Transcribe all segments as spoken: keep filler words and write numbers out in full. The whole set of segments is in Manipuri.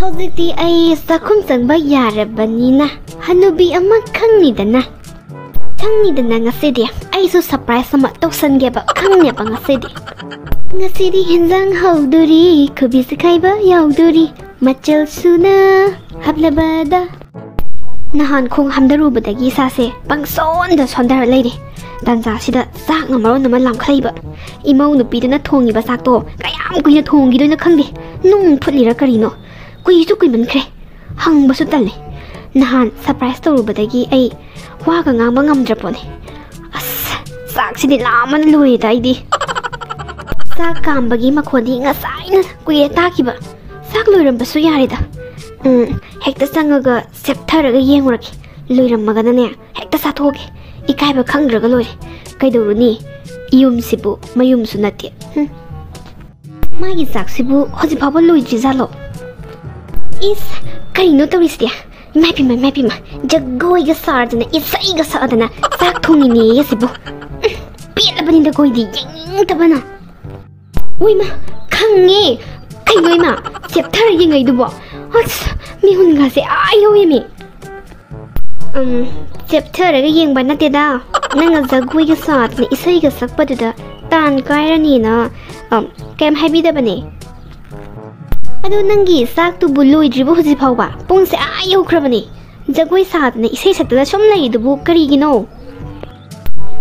ꯍꯧꯖꯤꯛꯇꯤ ꯑꯩ ꯆꯥꯛꯈꯨꯝ ꯆꯪꯕ ꯌꯥꯔꯕꯅꯤꯅ, ꯍꯅꯨꯕꯤ ꯑꯃ ꯈꯪꯅꯤꯗꯅ꯫ ꯈꯪꯅꯤꯗꯅ ꯉꯁꯤꯗꯤ ꯑꯩꯁꯨ surprise ꯑꯃ ꯇꯧꯁꯟꯒꯦꯕ, ꯈꯪꯅꯦꯕ ꯉꯁꯤꯗꯤ꯫ ꯉꯁꯤꯗꯤ ꯍꯦꯟꯖꯥꯡ ꯍꯧꯗꯣꯔꯤ, ꯈꯨꯕꯤ ꯆꯈꯥꯏꯕ ꯌꯥꯎꯗꯣꯔꯤ, ꯃꯆꯜ ꯁꯨꯅ ꯍꯥꯞꯂꯕꯗ꯫ ꯅꯍꯥꯟ ꯈꯣꯡ ꯍꯥꯝꯊꯔꯨꯕꯗꯒꯤ ꯏꯁꯥꯁꯦ ꯄꯪꯁꯣꯟꯗ ꯁꯣꯟꯊꯔ ꯂꯩꯔꯦ꯫ ꯇꯥꯟꯖꯥꯁꯤꯗ ꯆꯥꯛꯅ ꯃꯔꯣꯟ ꯑꯃ ꯂꯥꯝꯈꯠꯂꯛꯏꯕ꯫ ꯏꯃꯧ ꯅꯨꯄꯤꯗꯨꯅ ꯊꯣꯡꯉꯤꯕ ꯆꯥꯛꯇꯣ ꯀꯌꯥꯝ ꯀꯨꯏꯅ ꯊꯣꯡꯈꯤꯗꯣꯏꯅꯣ ꯈꯪꯗꯦ꯫ ꯅꯨꯡ ꯐꯨꯠꯂꯤꯔ ꯀꯔꯤꯅꯣ? ꯀꯨꯏꯁꯨ ꯀꯨꯏꯃꯟꯈ꯭ꯔꯦ꯫ ꯍꯪꯕꯁꯨ ꯇꯜꯂꯦ꯫ ꯅꯍꯥꯟ surprise ꯇꯧꯔꯨꯕꯗꯒꯤ ꯑꯩ ꯋꯥꯒ ꯉꯥꯡꯕ ꯉꯝꯗ꯭ꯔ ꯄꯣꯠꯅꯤ꯫ ꯑꯁ, ꯆꯥꯛꯁꯤꯗꯤ ꯂꯥꯝꯕꯅ ꯂꯣꯏꯔꯦꯗ ꯑꯩꯗꯤ꯫ ꯆꯥꯛ ꯀꯥꯝꯕꯒꯤ ꯃꯈꯣꯟꯗꯤ ꯉꯁꯥꯏꯅ ꯀꯨꯏꯔꯦ ꯇꯥꯈꯤꯕ꯫ ꯆꯥꯛ ꯂꯣꯏꯔꯝꯕꯁꯨ ꯌꯥꯔꯦꯗ꯫ ꯎꯝ, ꯍꯦꯛꯇ ꯆꯪꯉꯒ ꯆꯦꯞꯊꯔꯒ ꯌꯦꯡꯉꯨꯔꯒꯦ꯫ ꯂꯣꯏꯔꯝꯃꯒꯅꯅꯦ, ꯍꯦꯛꯇ ꯆꯥꯊꯣꯛꯑꯒꯦ꯫ ꯏꯀꯥꯏꯕ ꯈꯪꯗ꯭ꯔꯒ ꯂꯣꯏꯔꯦ꯫ ꯀꯩꯗꯧꯔꯨꯅꯤ? ꯌꯨꯝꯁꯤꯕꯨ ꯃꯌꯨꯝꯁꯨ ꯅꯠꯇꯦ꯫ ꯍꯨꯝ꯫ ꯃꯥꯒꯤ ꯆꯥꯛꯁꯤꯕꯨ ꯍꯧꯖꯤꯛ ꯐꯥꯎꯕ ꯂꯣꯏꯗ꯭ꯔꯤꯖꯥꯠꯂꯣ? ꯏꯁ, ꯀꯩꯅꯣ ꯇꯧꯔꯤꯁꯤꯗꯤ? ꯏꯃꯥꯏ ꯄꯦꯝꯃ, ꯏꯃꯥꯏ ꯄꯦꯝꯃ, ꯖꯒꯣꯏꯒ ꯁꯥꯗꯅ, ꯏꯁꯩꯒ ꯁꯛꯑꯗꯅ ꯆꯥꯛ ꯊꯣꯡꯉꯤꯅꯦꯌꯦ ꯁꯤꯕꯨ꯫ ꯎꯝ, ꯄꯦꯜꯂꯕꯅꯤꯗ ꯑꯩꯈꯣꯏꯗꯤ ꯌꯦꯡꯅꯤꯡꯗꯕꯅ꯫ ꯎꯏꯃ, ꯈꯪꯉꯦ꯫ ꯀꯩꯅꯣ ꯏꯃꯥ, ꯆꯦꯞꯊꯔ ꯌꯦꯡꯉꯩꯗꯨꯕꯣ? ꯑꯁ, ꯃꯤꯍꯨꯟꯒꯁꯦ ꯑꯥ ꯌꯧꯋꯦꯃꯤ꯫ ꯎꯝ, ꯆꯦꯞꯊꯔꯒ ꯌꯦꯡꯕ ꯅꯠꯇꯦꯗ꯫ ꯅꯪꯅ ꯖꯒꯣꯏꯒ ꯁꯥꯗꯅ ꯏꯁꯩꯒ ꯁꯛꯄꯗꯨꯗ ꯇꯥꯟ ꯀꯥꯏꯔꯅꯤꯅ, ꯎꯝ, ꯀꯩꯝ ꯍꯥꯏꯕꯤꯗꯕꯅꯦ꯫ ꯑꯗꯣ ꯅꯪꯒꯤ ꯆꯥꯛꯇꯨꯕꯨ ꯂꯣꯏꯗ꯭ꯔꯤꯕꯣ ꯍꯧꯖꯤꯛ ꯐꯥꯎꯕ? ꯄꯨꯡꯁꯦ ꯑꯥ ꯌꯧꯈ꯭ꯔꯕꯅꯦ꯫ ꯖꯒꯣꯏ ꯁꯥꯗꯅ ꯏꯁꯩ ꯁꯛꯇꯅ ꯁꯨꯝ ꯂꯩꯔꯤꯗꯨꯕꯨ ꯀꯔꯤꯒꯤꯅꯣ?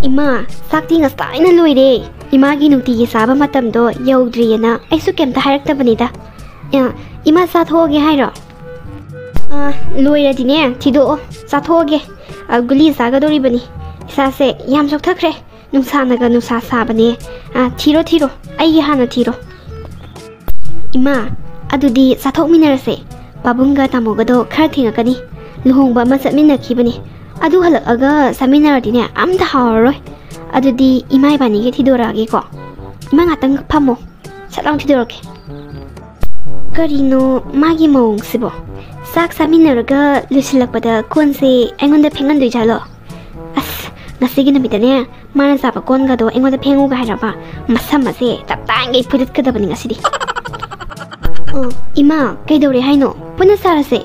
ꯏꯃꯥ, ꯆꯥꯛꯇꯤ ꯉꯁꯥꯏꯅ ꯂꯣꯏꯔꯦ꯫ ꯏꯃꯥꯒꯤ ꯅꯨꯡꯇꯤꯒꯤ ꯆꯥꯕ ꯃꯇꯝꯗꯣ ꯌꯧꯗ꯭ꯔꯤꯌꯦꯅ ꯑꯩꯁꯨ ꯀꯩꯝꯇ ꯍꯥꯏꯔꯛꯇꯕꯅꯤꯗ꯫ ꯑ, ꯏꯃꯥ, ꯆꯥꯊꯣꯛꯑꯒꯦ ꯍꯥꯏꯔꯣ? ꯑ, ꯂꯣꯏꯔꯗꯤꯅꯦ, ꯊꯤꯗꯣꯛꯑꯣ, ꯆꯥꯊꯣꯛꯑꯒꯦ꯫ ꯑ, ꯒꯨꯂꯤ ꯆꯥꯒꯗꯧꯔꯤꯕꯅꯤ꯫ ꯏꯁꯥꯁꯦ ꯌꯥꯝ ꯆꯣꯛꯊꯈ꯭ꯔꯦ꯫ ꯅꯨꯡꯁꯥꯅꯒ ꯅꯨꯡꯁꯥ ꯁꯥꯕꯅꯦ꯫ ꯑ, ꯊꯤꯔꯣ, ꯊꯤꯔꯣ, ꯑꯩꯒꯤ ꯍꯥꯟꯅ ꯊꯤꯔꯣ꯫ ꯏꯃꯥ, ꯑꯗꯨꯗꯤ ꯆꯥꯊꯣꯛꯃꯤꯟꯅꯔꯁꯦ꯫ ꯄꯥꯕꯨꯡꯒ ꯇꯥꯃꯣꯒꯗꯣ ꯈꯔ ꯊꯦꯡꯉꯛꯀꯅꯤ꯫ ꯂꯨꯍꯣꯡꯕ ꯑꯃ ꯆꯠꯃꯤꯟꯅꯈꯤꯕꯅꯤ꯫ ꯑꯗꯨ ꯍꯜꯂꯛꯑꯒ ꯆꯥꯃꯤꯟꯅꯔꯗꯤꯅꯦ, ꯑꯝꯇ ꯍꯥꯎꯔꯔꯣꯏ꯫ ꯑꯗꯨꯗꯤ ꯏꯃꯥ ꯏꯕꯥꯅꯤꯒꯤ ꯊꯤꯗꯣꯔꯛꯑꯒꯦꯀꯣ꯫ ꯏꯃꯥ, ꯉꯥꯛꯇꯪ ꯐꯝꯃꯣ꯫ ꯁꯠ ꯂꯥꯎ ꯊꯤꯗꯣꯔꯛꯀꯦ꯫ ꯀꯔꯤꯅꯣ ꯃꯥꯒꯤ ꯃꯑꯣꯡꯁꯤꯕꯣ? ꯆꯥꯛ ꯆꯥꯃꯤꯟꯅꯔꯒ ꯂꯣꯏꯁꯤꯜꯂꯛꯄꯗ ꯀꯣꯟꯁꯦ ꯑꯩꯉꯣꯟꯗ ꯐꯦꯡꯍꯟꯗꯣꯏꯖꯥꯠꯂꯣ? ꯑꯁ, ꯉꯁꯤꯒꯤ ꯅꯨꯃꯤꯠꯇꯅꯦ, ꯃꯥꯅ ꯆꯥꯕ ꯀꯣꯟꯒꯗꯣ ꯑꯩꯉꯣꯟꯗ ꯐꯦꯡꯉꯨꯒ ꯍꯥꯏꯔꯕ? ꯃꯁꯝ ꯑꯁꯦ ꯇꯞ ꯇꯥꯡꯒꯩ ꯐꯣꯏꯗꯠꯀꯗꯕꯅꯤ ꯉꯁꯤꯗꯤ꯫ ꯑꯣ, ꯏꯃꯥ, ꯀꯩꯗꯧꯔꯦ ꯍꯥꯏꯅꯣ? ꯄꯨꯟꯅ ꯆꯥꯔꯁꯦ꯫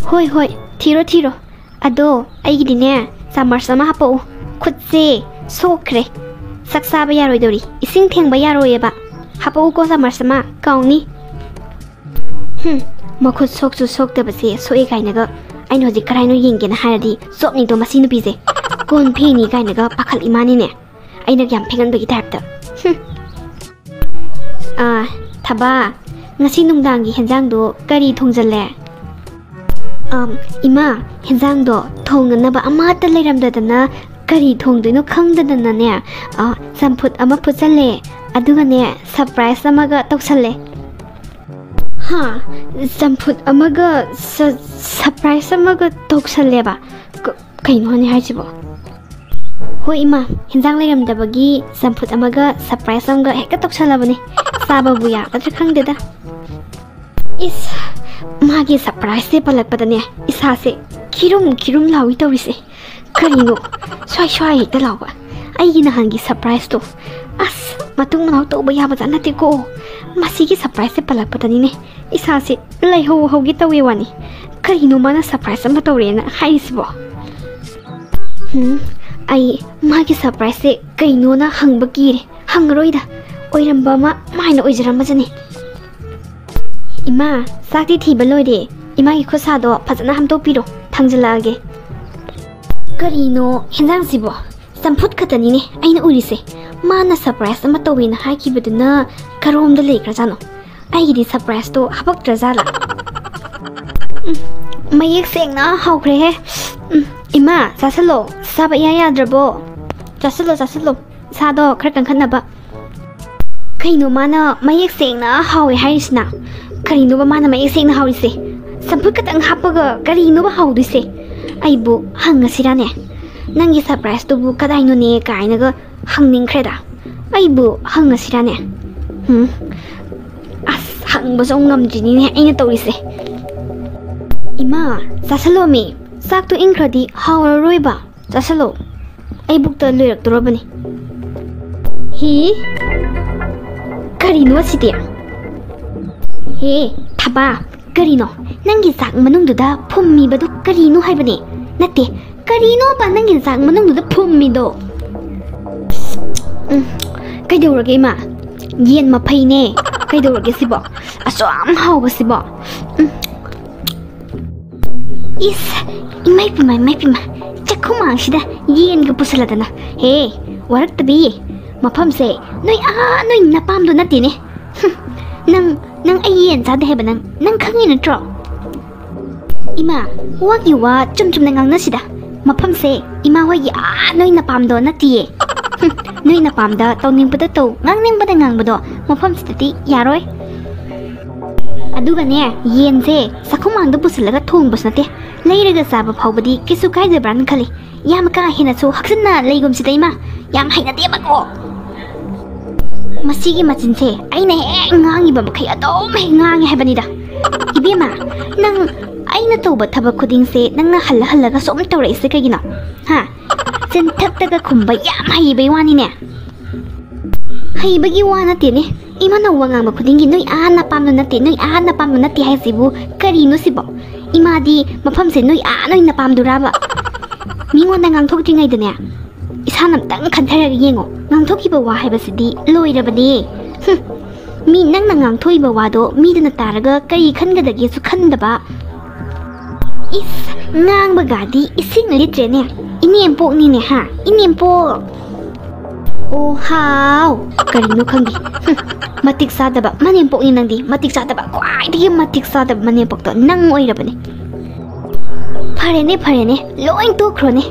ꯍꯣꯏ, ꯍꯣꯏ, ꯊꯤꯔꯣ, ꯊꯤꯔꯣ꯫ ꯑꯗꯣ, ꯑꯩꯒꯤꯗꯤꯅꯦ, ꯆꯥꯃꯁ ꯑꯃ ꯍꯥꯄꯛꯎ꯫ ꯈꯨꯠꯁꯦ ꯁꯣꯛꯈ꯭ꯔꯦ꯫ ꯆꯥꯛ ꯆꯥꯕ ꯌꯥꯔꯣꯏꯗꯧꯔꯤ꯫ ꯏꯁꯤꯡ ꯊꯦꯡꯕ ꯌꯥꯔꯣꯏꯌꯦꯕ꯫ ꯍꯥꯄꯛꯎꯀꯣ ꯆꯥꯃꯁ ꯑꯃ, ꯀꯥꯎꯅꯤ꯫ ꯍꯨꯝ, ꯃꯈꯨꯠ ꯁꯣꯛꯁꯨ ꯁꯣꯛꯇꯕꯁꯦ ꯁꯣꯛꯑꯦ ꯀꯥꯏꯅꯒ꯫ ꯑꯩꯅ ꯍꯧꯖꯤꯛ ꯀꯔꯥꯏꯅꯣ ꯌꯦꯡꯒꯦꯅ ꯍꯥꯏꯔꯗꯤ ꯆꯣꯞꯅꯤꯗꯣ ꯃꯁꯤ ꯅꯨꯄꯤꯁꯦ꯫ ꯀꯣꯟ ꯐꯦꯡꯅꯤ ꯀꯥꯏꯅꯒ ꯄꯥꯈꯠꯂꯤ ꯃꯥꯅꯤꯅꯦ꯫ ꯑꯩꯅ ꯌꯥꯝ ꯐꯦꯡꯍꯟꯕꯒꯤ ꯇꯥꯏꯞꯇ꯫ ꯍꯨꯝ꯫ ꯑꯥ, ꯊꯕꯥ, ꯉꯁꯤ ꯅꯨꯡꯗꯥꯡꯒꯤ ꯍꯦꯟꯖꯥꯡꯗꯣ ꯀꯔꯤ ꯊꯣꯡꯖꯜꯂꯦ? ꯑꯝ, ꯏꯃꯥ, ꯍꯦꯟꯖꯥꯡꯗꯣ ꯊꯣꯡꯅꯅꯕ ꯑꯃꯠꯇ ꯂꯩꯔꯝꯗꯗꯅ ꯀꯔꯤ ꯊꯣꯡꯗꯣꯏꯅꯣ ꯈꯪꯗꯗꯅꯅꯦ, ꯑ, ꯆꯝꯐꯨꯠ ꯑꯃ ꯐꯨꯠꯆꯜꯂꯦ, ꯑꯗꯨꯒꯅꯦ ꯁꯔꯄ꯭ꯔꯥꯏꯖ ꯑꯃꯒ ꯇꯧꯁꯜꯂꯦ꯫ ꯍꯥ? ꯆꯝꯐꯨꯠ ꯑꯃꯒ ꯁ-, ꯁꯔꯄ꯭ꯔꯥꯏꯖ ꯑꯃꯒ ꯇꯧꯁꯜꯂꯦꯕ? ꯀ-, ꯀꯩꯅꯣꯅꯦ ꯍꯥꯏꯁꯤꯕꯣ? ꯍꯣꯏ ꯏꯃꯥ, ꯍꯦꯟꯖꯥꯡ ꯂꯩꯔꯝꯗꯕꯒꯤ ꯆꯝꯐꯨꯠ ꯑꯃꯒ ꯁꯔꯄ꯭ꯔꯥꯏꯖ ꯑꯃꯒ ꯍꯦꯛꯇ ꯇꯧꯁꯜꯂꯕꯅꯦ꯫ ꯆꯥꯕꯕꯨ ꯌꯥꯒꯗ꯭ꯔꯥ ꯈꯪꯗꯦꯗ꯫ ꯏꯁ, ꯃꯥꯒꯤ ꯁꯔꯄ꯭ꯔꯥꯏꯖꯁꯦ ꯄꯜꯂꯛꯄꯗꯅꯦ ꯏꯁꯥꯁꯦ ꯈꯤꯔꯨꯝ ꯈꯤꯔꯨꯝ ꯂꯥꯎꯏ ꯇꯧꯔꯤꯁꯦ꯫ ꯀꯔꯤꯅꯣ ꯁ꯭ꯋꯥꯏ ꯁ꯭ꯋꯥꯏ ꯍꯦꯛꯇ ꯂꯥꯎꯕ? ꯑꯩꯒꯤ ꯅꯍꯥꯟꯒꯤ ꯁꯔꯄ꯭ꯔꯥꯏꯖꯇꯣ, ꯑꯁ, ꯃꯇꯨꯡ ꯃꯅꯥꯎ ꯇꯧꯕ ꯌꯥꯕꯖꯥꯠ ꯅꯠꯇꯦꯀꯣ꯫ ꯃꯁꯤꯒꯤ ꯁꯔꯄ꯭ꯔꯥꯏꯖꯁꯦ ꯄꯜꯂꯛꯄꯗꯅꯤꯅꯦ ꯏꯁꯥꯁꯦ ꯂꯩꯍꯧ ꯍꯧꯒꯦ ꯇꯧꯋꯦ ꯋꯥꯅꯤ꯫ ꯀꯔꯤꯅꯣ ꯃꯥꯅ ꯁꯔꯄ꯭ꯔꯥꯏꯖ ꯑꯃ ꯇꯧꯔꯦꯅ ꯍꯥꯏꯔꯤꯁꯤꯕꯣ? ꯍꯨꯝ, ꯑꯩ ꯃꯥꯒꯤ ꯁꯔꯄ꯭ꯔꯥꯏꯖꯁꯦ ꯀꯩꯅꯣꯅ ꯍꯪꯕ ꯀꯤꯔꯦ꯫ ꯍꯪꯉꯔꯣꯏꯗ, ꯑꯣꯏꯔꯝꯕ ꯑꯃ ꯃꯥꯏꯅ ꯑꯣꯏꯖꯔꯝꯃꯖꯅꯤ꯫ ꯏꯃꯥ, ꯆꯥꯛꯇꯤ ꯊꯤꯕ ꯂꯣꯏꯔꯦ꯫ ꯏꯃꯥꯒꯤ ꯈꯨꯠꯁꯥꯗꯣ ꯐꯖꯅ ꯍꯥꯝꯗꯣꯛꯄꯤꯔꯣ, ꯊꯥꯡꯖꯜꯂꯛꯑꯒꯦ꯫ ꯀꯔꯤꯅꯣ ꯍꯦꯟꯖꯥꯡꯁꯤꯕꯣ? ꯆꯝꯐꯨꯠ ꯈꯛꯇꯅꯤꯅꯦ ꯑꯩꯅ ꯎꯔꯤꯁꯦ꯫ ꯃꯥꯅ ꯁꯔꯄ꯭ꯔꯥꯏꯖ ꯑꯃ ꯇꯧꯋꯦꯅ ꯍꯥꯏꯈꯤꯕꯗꯨꯅ ꯀꯔꯣꯝꯗ ꯂꯩꯈ꯭ꯔꯖꯥꯠꯅꯣ? ꯑꯩꯒꯤꯗꯤ ꯁꯔꯄ꯭ꯔꯥꯏꯖꯇꯣ ꯍꯥꯄꯛꯇ꯭ꯔꯖꯥꯠꯂꯥ? ꯎꯝ, ꯃꯌꯦꯛ ꯁꯦꯡꯅ ꯍꯥꯎꯈ꯭ꯔꯦꯍꯦ꯫ ꯎꯝ, ꯏꯃꯥ, ꯆꯥꯁꯤꯜꯂꯣ꯫ ꯆꯥꯕ ꯏꯌꯥ ꯌꯥꯗ꯭ꯔꯕꯣ? ꯆꯥꯁꯤꯜꯂꯣ, ꯆꯥꯁꯤꯜꯂꯣ꯫ ꯏꯁꯥꯗꯣ ꯈꯔ ꯀꯟꯈꯠꯅꯕ꯫ ꯀꯩꯅꯣ ꯃꯥꯅ ꯃꯌꯦꯛ ꯁꯦꯡꯅ ꯍꯥꯎꯋꯦ ꯍꯥꯏꯔꯤꯁꯤꯅ? ꯀꯔꯤꯅꯣꯕ ꯃꯥꯅ ꯃꯌꯦꯛ ꯁꯦꯡꯅ ꯍꯥꯎꯔꯤꯁꯦ? ꯆꯝꯐꯨꯠ ꯈꯛꯇꯪ ꯍꯥꯞꯄꯒ ꯀꯔꯤꯅꯣꯕ ꯍꯥꯎꯗꯣꯏꯁꯦ? ꯑꯩꯕꯨ ꯍꯪꯉꯁꯤꯔꯥꯅꯦ? ꯅꯪꯒꯤ ꯁꯔꯄ꯭ꯔꯥꯏꯖꯇꯨꯕꯨ ꯀꯗꯥꯏꯅꯣꯅꯦ ꯀꯥꯏꯅꯒ ꯍꯪꯅꯤꯡꯈ꯭ꯔꯦꯗ꯫ ꯑꯩꯕꯨ ꯍꯪꯉꯁꯤꯔꯥꯅꯦ? ꯎꯝ꯫ ꯑꯁ, ꯍꯪꯕꯁꯨ ꯑꯃꯨꯛ ꯉꯝꯗ꯭ꯔꯤꯅꯤꯅꯦ ꯑꯩꯅ ꯇꯧꯔꯤꯁꯦ꯫ ꯏꯃꯥ, ꯆꯥꯁꯜꯂꯣꯃꯤ꯫ ꯆꯥꯛꯇꯣ ꯏꯪꯈ꯭ꯔꯗꯤ ꯍꯥꯎꯔꯔꯣꯏꯕ꯫ ꯆꯥꯁꯜꯂꯣ꯫ ꯑꯩ ꯕꯨꯛꯇ ꯂꯣꯏꯔꯛꯇꯣꯔꯕꯅꯤ꯫ ꯍꯤ? ꯀꯔꯤꯅꯣ ꯑꯁꯤꯗꯤ? ꯑꯦ, ꯊꯕꯥ, ꯀꯔꯤꯅꯣ? ꯅꯪꯒꯤ ꯆꯥꯛ ꯃꯅꯨꯡꯗꯨꯗ ꯐꯨꯝꯃꯤꯕꯗꯨ ꯀꯔꯤꯅꯣ ꯍꯥꯏꯕꯅꯦ? ꯅꯠꯇꯦ, ꯀꯔꯤꯅꯣꯕ ꯅꯪꯒꯤ ꯆꯥꯛ ꯃꯅꯨꯡꯗꯨꯗ ꯐꯨꯝꯃꯤꯗꯣ? ꯎꯝ, ꯀꯩꯗꯧꯔꯒꯦ ꯏꯃꯥ? ꯌꯦꯟ ꯃꯐꯩꯅꯦ꯫ ꯀꯩꯗꯧꯔꯒꯦ ꯁꯤꯕꯣ? ꯑꯁꯨꯛ ꯌꯥꯝ ꯍꯥꯎꯕꯁꯤꯕꯣ? ꯎꯝ꯫ ꯏꯁ, ꯏꯃꯥꯏ ꯄꯤꯃ, ꯏꯃꯥꯏ ꯄꯤꯃ, ꯆꯥꯛꯈꯨꯝꯃꯥꯡꯁꯤꯗ ꯌꯦꯟꯒ ꯄꯨꯁꯜꯂꯗꯅ꯫ ꯍꯦ, ꯋꯥꯔꯛꯇꯕꯤ, ꯃꯐꯝꯁꯦ ꯅꯣꯏ ꯑꯥ ꯅꯣꯏ ꯅꯄꯥꯝꯗꯣ ꯅꯠꯇꯦꯅꯦ꯫ ꯍꯨꯝ, ꯅꯪ, ꯅꯪ ꯑꯩ ꯌꯦꯟ ꯆꯥꯗꯦ ꯍꯥꯏꯕ ꯅꯪ, ꯅꯪ ꯈꯪꯉꯤ ꯅꯠꯇ꯭ꯔꯣ? ꯏꯃꯥ, ꯋꯥꯒꯤ ꯋꯥ ꯆꯨꯝ ꯆꯨꯝꯅ ꯉꯥꯡꯅꯁꯤꯗ꯫ ꯃꯐꯝꯁꯦ ꯏꯃꯥ ꯍꯣꯏꯒꯤ ꯑꯥ ꯅꯣꯏ ꯅꯄꯥꯝꯗꯣ ꯅꯠꯇꯤꯌꯦ꯫ ꯍꯨꯝ, ꯅꯣꯏ ꯅꯄꯥꯝꯗ ꯇꯧꯅꯤꯡꯕꯗ ꯇꯧ, ꯉꯥꯡꯅꯤꯡꯕꯗ ꯉꯥꯡꯕꯗꯣ ꯃꯐꯝꯁꯤꯗꯗꯤ ꯌꯥꯔꯣꯏ꯫ ꯑꯗꯨꯒꯅꯦ, ꯌꯦꯟꯁꯦ ꯆꯥꯛꯈꯨꯝꯃꯥꯡꯗ ꯄꯨꯁꯤꯜꯂꯒ ꯊꯣꯡꯕꯁꯨ ꯅꯠꯇꯦ, ꯂꯩꯔꯒ ꯆꯥꯕ ꯐꯥꯎꯕꯗꯤ ꯀꯩꯁꯨ ꯀꯥꯏꯗꯕ꯭ꯔꯥꯅ ꯈꯜꯂꯤ꯫ ꯌꯥꯝ ꯀꯥ ꯍꯦꯟꯅꯁꯨ ꯍꯛꯆꯤꯟꯅ ꯂꯩꯒꯨꯝꯁꯤꯗ ꯏꯃꯥ, ꯌꯥꯝ ꯍꯩꯅꯗꯦꯕꯀꯣ꯫ ꯃꯁꯤꯒꯤ ꯃꯆꯤꯟꯁꯦ ꯑꯩꯅ ꯍꯦꯛ ꯉꯥꯡꯉꯤꯕ ꯃꯈꯩ ꯑꯗꯨꯝ ꯍꯦꯛ ꯉꯥꯡꯉꯦ ꯍꯥꯏꯕꯅꯤꯗ꯫ ꯏꯕꯦꯝꯃ, ꯅꯪ ꯑꯩꯅ ꯇꯧꯕ ꯊꯕꯛ ꯈꯨꯗꯤꯡꯁꯦ ꯅꯪꯅ ꯍꯜꯂ ꯍꯜꯂꯒ ꯁꯨꯝ ꯇꯧꯔꯛꯏꯁꯦ ꯀꯩꯒꯤꯅꯣ? ꯍꯥ? ꯆꯤꯟꯊꯛꯇꯒ ꯈꯨꯝꯕ ꯌꯥꯝ ꯍꯩꯕꯩ ꯋꯥꯅꯤꯅꯦ꯫ ꯍꯩꯕꯒꯤ ꯋꯥ ꯅꯠꯇꯦꯅꯦ꯫ ꯏꯃꯥꯅ ꯋꯥ ꯉꯥꯡꯕ ꯈꯨꯗꯤꯡꯒꯤ "ꯅꯣꯏ ꯑꯥ ꯅꯄꯥꯝꯗꯣ ꯅꯠꯇꯦ, ꯅꯣꯏ ꯑꯥ ꯅꯄꯥꯝꯗꯣ ꯅꯠꯇꯦ" ꯍꯥꯏꯁꯤꯕꯨ ꯀꯔꯤꯅꯣ ꯁꯤꯕꯣ? ꯏꯃꯥꯗꯤ ꯃꯐꯝꯁꯦ ꯅꯣꯏ ꯑꯥ ꯅꯣꯏ ꯅꯄꯥꯝꯗꯨꯔꯥꯕ? ꯃꯤꯉꯣꯟꯗ ꯉꯥꯡꯊꯣꯛꯇ꯭ꯔꯤꯉꯩꯗꯅꯦ, ꯏꯁꯥꯅ ꯑꯝꯇꯪ ꯈꯟꯊꯔꯒ ꯌꯦꯡꯉꯣ꯫ ꯉꯥꯡꯊꯣꯛꯈꯤꯕ ꯋꯥ ꯍꯥꯏꯕꯁꯤꯗꯤ ꯂꯣꯏꯔꯕꯅꯦ꯫ ꯍꯨꯝ, ꯃꯤ ꯅꯪꯅ ꯉꯥꯡꯊꯣꯛꯏꯕ ꯋꯥꯗꯣ ꯃꯤꯗꯨꯅ ꯇꯥꯔꯒ ꯀꯔꯤ ꯈꯟꯒꯗꯒꯦꯁꯨ ꯈꯟꯗꯕ꯫ ꯏꯁ, ꯉꯥꯡꯕꯒꯗꯤ ꯏꯁꯤꯡ ꯂꯤꯇ꯭ꯔꯦꯅꯦ꯫ ꯏꯅꯦꯝꯄꯣꯛꯅꯤꯅꯦ ꯍꯥ, ꯏꯅꯦꯝꯄꯣꯛ꯫ ꯑꯣ ꯍꯥꯎ, ꯀꯔꯤꯅꯣ ꯈꯪꯗꯦ꯫ ꯍꯨꯝ, ꯃꯇꯤꯛ ꯆꯥꯗꯕ ꯃꯅꯦꯝꯄꯣꯛꯅꯤ ꯅꯪꯗꯤ, ꯃꯇꯤꯛ ꯆꯥꯗꯕ, ꯈ꯭ꯋꯥꯏꯗꯒꯤ ꯃꯇꯤꯛ ꯆꯥꯗꯕ ꯃꯅꯦꯝꯄꯣꯛꯇꯣ ꯅꯪ ꯑꯣꯏꯔꯕꯅꯦ꯫ ꯐꯔꯦꯅꯦ, ꯐꯔꯦꯅꯦ, ꯂꯣꯏ ꯇꯣꯛꯈ꯭ꯔꯣꯅꯦ꯫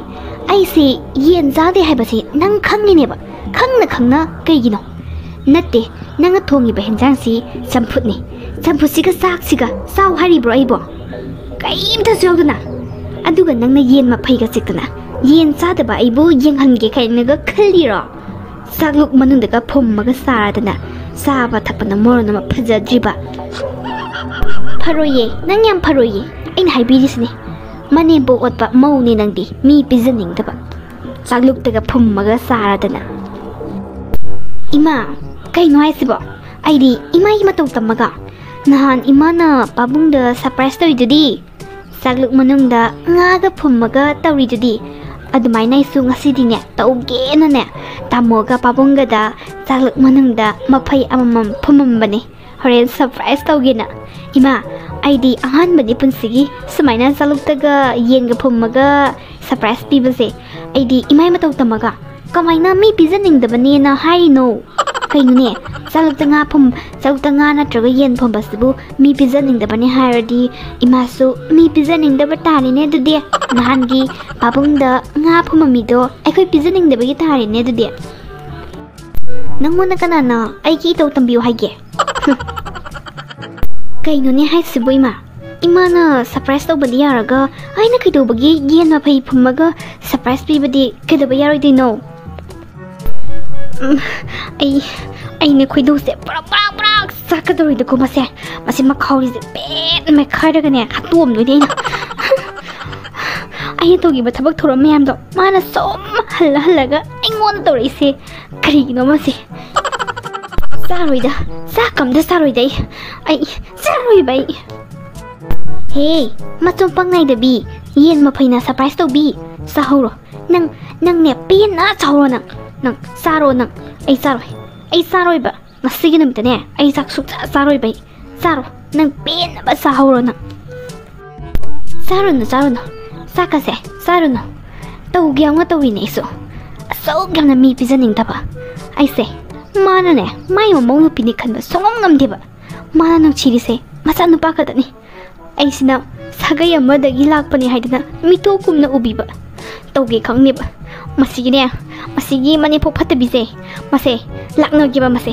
ꯑꯩꯁꯦ ꯌꯦꯟ ꯆꯥꯗꯦ ꯍꯥꯏꯕꯁꯤ ꯅꯪ ꯈꯪꯉꯤꯅꯦꯕ꯫ ꯈꯪꯅ ꯈꯪꯅ ꯀꯩꯒꯤꯅꯣ? ꯅꯠꯇꯦ, ꯅꯪꯅ ꯊꯣꯡꯉꯤꯕ ꯍꯦꯟꯖꯥꯡꯁꯤ ꯆꯝꯐꯨꯠꯅꯤ꯫ ꯆꯝꯐꯨꯠꯁꯤꯒ ꯆꯥꯛꯁꯤꯒ ꯆꯥꯎ ꯍꯥꯏꯔꯤꯕ꯭ꯔꯣ ꯑꯩꯕꯣ? ꯀꯩꯝꯇꯁꯨ ꯌꯥꯎꯗꯅ꯫ ꯑꯗꯨꯒ ꯅꯪꯅ ꯌꯦꯟ ꯃꯐꯩꯒ ꯆꯤꯛꯇꯅ ꯌꯦꯟ ꯆꯥꯗꯕ ꯑꯩꯕꯨ ꯌꯦꯡꯍꯟꯒꯦ ꯀꯥꯏꯅꯒ ꯈꯜꯂꯤꯔꯣ? ꯆꯥꯛꯂꯨꯛ ꯃꯅꯨꯡꯗꯒ ꯐꯨꯝꯃꯒ ꯆꯥꯔꯗꯅ ꯆꯥꯕ ꯊꯛꯄꯅ ꯃꯔꯣꯟ ꯑꯃ ꯐꯖꯗ꯭ꯔꯤꯕ꯫ ꯐꯔꯣꯏꯌꯦ, ꯅꯪ ꯌꯥꯝ ꯐꯔꯣꯏꯌꯦ꯫ ꯑꯩꯅ ꯍꯥꯏꯕꯤꯔꯤꯁꯤꯅꯦ, ꯃꯅꯦꯝꯄꯣꯛ ꯑꯣꯠꯄ ꯃꯧꯅꯦ ꯅꯪꯗꯤ, ꯃꯤ ꯄꯤꯖꯅꯤꯡꯗꯕ꯫ ꯆꯥꯛꯂꯨꯛꯇꯒ ꯐꯨꯝꯃꯒ ꯆꯥꯔꯗꯅ꯫ ꯏꯃꯥ, ꯀꯩꯅꯣ ꯍꯥꯏꯁꯤꯕꯣ? ꯑꯩꯗꯤ ꯏꯃꯥꯒꯤ ꯃꯇꯧ ꯇꯝꯃꯒ ꯅꯍꯥꯟ ꯏꯃꯥꯅ ꯄꯥꯕꯨꯡꯗ ꯁꯔꯄ꯭ꯔꯥꯏꯁ ꯇꯧꯔꯤꯗꯨꯗꯤ, ꯆꯥꯛꯂꯨꯛ ꯃꯅꯨꯡꯗ ꯉꯥꯒ ꯐꯨꯝꯃꯒ ꯇꯧꯔꯤꯗꯨꯗꯤ, ꯑꯗꯨꯃꯥꯏꯅ ꯑꯩꯁꯨ ꯉꯁꯤꯗꯤꯅꯦ ꯇꯧꯒꯦꯅꯅꯦ ꯇꯥꯃꯣꯒ ꯄꯥꯕꯨꯡꯒꯗ ꯆꯥꯛꯂꯨꯛ ꯃꯅꯨꯡꯗ ꯃꯐꯩ ꯑꯃꯃꯝ ꯐꯨꯝꯃꯝꯕꯅꯦ꯫ ꯍꯣꯔꯦꯟ ꯁꯔꯄ꯭ꯔꯥꯏꯁ ꯇꯧꯒꯦꯅ꯫ ꯏꯃꯥ, ꯑꯩꯗꯤ ꯑꯍꯥꯟꯕꯅꯤ ꯄꯨꯟꯁꯤꯒꯤ ꯁꯨꯃꯥꯏꯅ ꯆꯥꯛꯂꯨꯛꯇꯒ ꯌꯦꯟꯒ ꯐꯨꯝꯃꯒ ꯁꯔꯄ꯭ꯔꯥꯏꯁ ꯄꯤꯕꯁꯦ꯫ ꯑꯩꯗꯤ ꯏꯃꯥꯏ ꯃꯇꯧ ꯇꯝꯃꯒ ꯀꯃꯥꯏꯅ ꯃꯤ ꯄꯤꯖꯅꯤꯡꯗꯕꯅꯦꯅ ꯍꯥꯏꯔꯤꯅꯣ? ꯀꯩꯅꯣꯅꯦ, ꯆꯥꯛꯂꯨꯛꯇ ꯉꯥ ꯐꯨꯝ, ꯆꯥꯛꯂꯨꯛꯇ ꯉꯥ ꯅꯠꯇ꯭ꯔꯒ ꯌꯦꯟ ꯐꯨꯝꯕꯁꯤꯕꯨ ꯃꯤ ꯄꯤꯖꯅꯤꯡꯗꯕꯅꯦ ꯍꯥꯏꯔꯗꯤ, ꯏꯃꯥꯁꯨ ꯃꯤ ꯄꯤꯖꯅꯤꯡꯗꯕ ꯇꯥꯔꯦꯅꯦ ꯑꯗꯨꯗꯤ꯫ ꯅꯍꯥꯟꯒꯤ ꯄꯥꯕꯨꯡꯗ ꯉꯥ ꯐꯨꯝꯃꯝꯃꯤꯗꯣ ꯑꯩꯈꯣꯏ ꯄꯤꯖꯅꯤꯡꯗꯕꯒꯤ ꯇꯥꯔꯦꯅꯦ ꯑꯗꯨꯗꯤ꯫ ꯅꯪꯉꯣꯟꯗ ꯀꯅꯥꯅ ꯑꯩꯒꯤ ꯏꯇꯧ ꯇꯝꯕꯤꯌꯨ ꯍꯥꯏꯒꯦ? ꯀꯩꯅꯣꯅꯦ ꯍꯥꯏꯁꯤꯕꯨ ꯏꯃꯥ? ꯏꯃꯥꯅ ꯁꯔꯄ꯭ꯔꯥꯏꯁ ꯇꯧꯕꯗꯤ ꯌꯥꯔꯒ ꯑꯩꯅ ꯀꯩꯗꯧꯕꯒꯤ ꯌꯦꯟ ꯃꯐꯩ ꯐꯨꯝꯃꯒ ꯁꯔꯄ꯭ꯔꯥꯏꯁ ꯄꯤꯕꯗꯤ ꯀꯩꯗꯧꯕ ꯌꯥꯔꯣꯏꯗꯣꯏꯅꯣ? ꯎꯝ, ꯑꯩ, ꯑꯩꯅꯦ ꯈꯣꯏꯗꯧꯁꯦ ꯄ꯭ꯔꯛ ꯄ꯭ꯔꯛ ꯄ꯭ꯔꯛ ꯆꯥꯛꯀꯗꯧꯔꯤꯗꯀꯣ ꯃꯁꯦ꯫ ꯃꯁꯤ ꯃꯈꯥꯎꯔꯤꯁꯦ ꯄꯦꯠ ꯃꯦꯠꯈꯥꯏꯔꯒꯅꯦ ꯍꯥꯠꯇꯣꯛꯑꯝꯗꯣꯏꯅꯦ ꯑꯩꯅ꯫ ꯑꯩꯅ ꯇꯧꯈꯤꯕ ꯊꯕꯛ ꯊꯧꯔꯝ ꯃꯌꯥꯝꯗꯣ ꯃꯥꯅ ꯁꯨꯝ ꯍꯜꯂ ꯍꯜꯂꯒ ꯑꯩꯉꯣꯟꯗ ꯇꯧꯔꯛꯏꯁꯦ ꯀꯔꯤꯒꯤꯅꯣ ꯃꯁꯤ? ꯆꯥꯔꯣꯏꯗ, ꯆꯥꯛ ꯑꯝꯇ ꯆꯥꯔꯣꯏꯗ ꯑꯩ꯫ ꯑꯩ ꯆꯥꯔꯣꯏꯕ ꯑꯩ꯫ ꯍꯦ, ꯃꯆꯨꯝ ꯄꯪ ꯅꯥꯏꯗꯕꯤ, ꯌꯦꯟ ꯃꯐꯩꯅ ꯁꯔꯄ꯭ꯔꯥꯏꯁ ꯇꯧꯕꯤ꯫ ꯆꯥꯍꯧꯔꯣ꯫ ꯅꯪ, ꯅꯪꯅꯦ ꯄꯦꯟꯅ ꯆꯥꯍꯧꯔꯣ ꯅꯪ꯫ ꯅꯪ ꯆꯥꯔꯣ ꯅꯪ꯫ ꯑꯩ ꯆꯥꯔꯣꯏ꯫ ꯑꯩ ꯆꯥꯔꯣꯏꯕ꯫ ꯉꯁꯤꯒꯤ ꯅꯨꯃꯤꯠꯇꯅꯦ ꯑꯩ ꯆꯥꯛ ꯁꯨꯛꯆꯥ ꯆꯥꯔꯣꯏꯕ ꯑꯩ꯫ ꯆꯥꯔꯣ꯫ ꯅꯪ ꯄꯦꯟꯅꯕ ꯆꯥꯍꯧꯔꯣ ꯅꯪ꯫ ꯆꯥꯔꯨꯅꯨ, ꯆꯥꯔꯨꯅꯨ꯫ ꯆꯥꯛꯀꯁꯦ ꯆꯥꯔꯨꯅꯨ꯫ ꯇꯧꯒꯦ ꯌꯥꯎꯅ ꯇꯧꯔꯤꯅꯦ ꯑꯩꯁꯨ꯫ ꯑꯁꯨꯛ ꯌꯥꯝꯅ ꯃꯤ ꯄꯤꯖꯅꯤꯡꯗꯕ ꯑꯩꯁꯦ꯫ ꯃꯥꯅꯅꯦ ꯃꯥꯏ ꯃꯃꯧ ꯅꯨꯄꯤꯅꯤ ꯈꯟꯕ ꯁꯨꯡꯉꯝ ꯉꯝꯗꯦꯕ꯫ ꯃꯥꯅ ꯅꯨꯡꯁꯤꯔꯤꯁꯦ ꯃꯆꯥꯅꯨꯄꯥ ꯈꯛꯇꯅꯤ꯫ ꯑꯩꯁꯤꯅ ꯁꯥꯒꯩ ꯑꯃꯗꯒꯤ ꯂꯥꯛꯄꯅꯤ ꯍꯥꯏꯗꯅ ꯃꯤꯇꯣꯞ ꯀꯨꯝꯅ ꯎꯕꯤꯕ꯫ ꯇꯧꯒꯦ ꯈꯪꯗꯦꯕ꯫ ꯃꯁꯤꯒꯤꯅꯦ, ꯃꯁꯤꯒꯤ ꯃꯅꯦꯝꯄꯣꯛ ꯐꯠꯇꯕꯤꯁꯦ, ꯃꯁꯦ ꯂꯥꯛꯅꯒꯦꯕ ꯃꯁꯦ꯫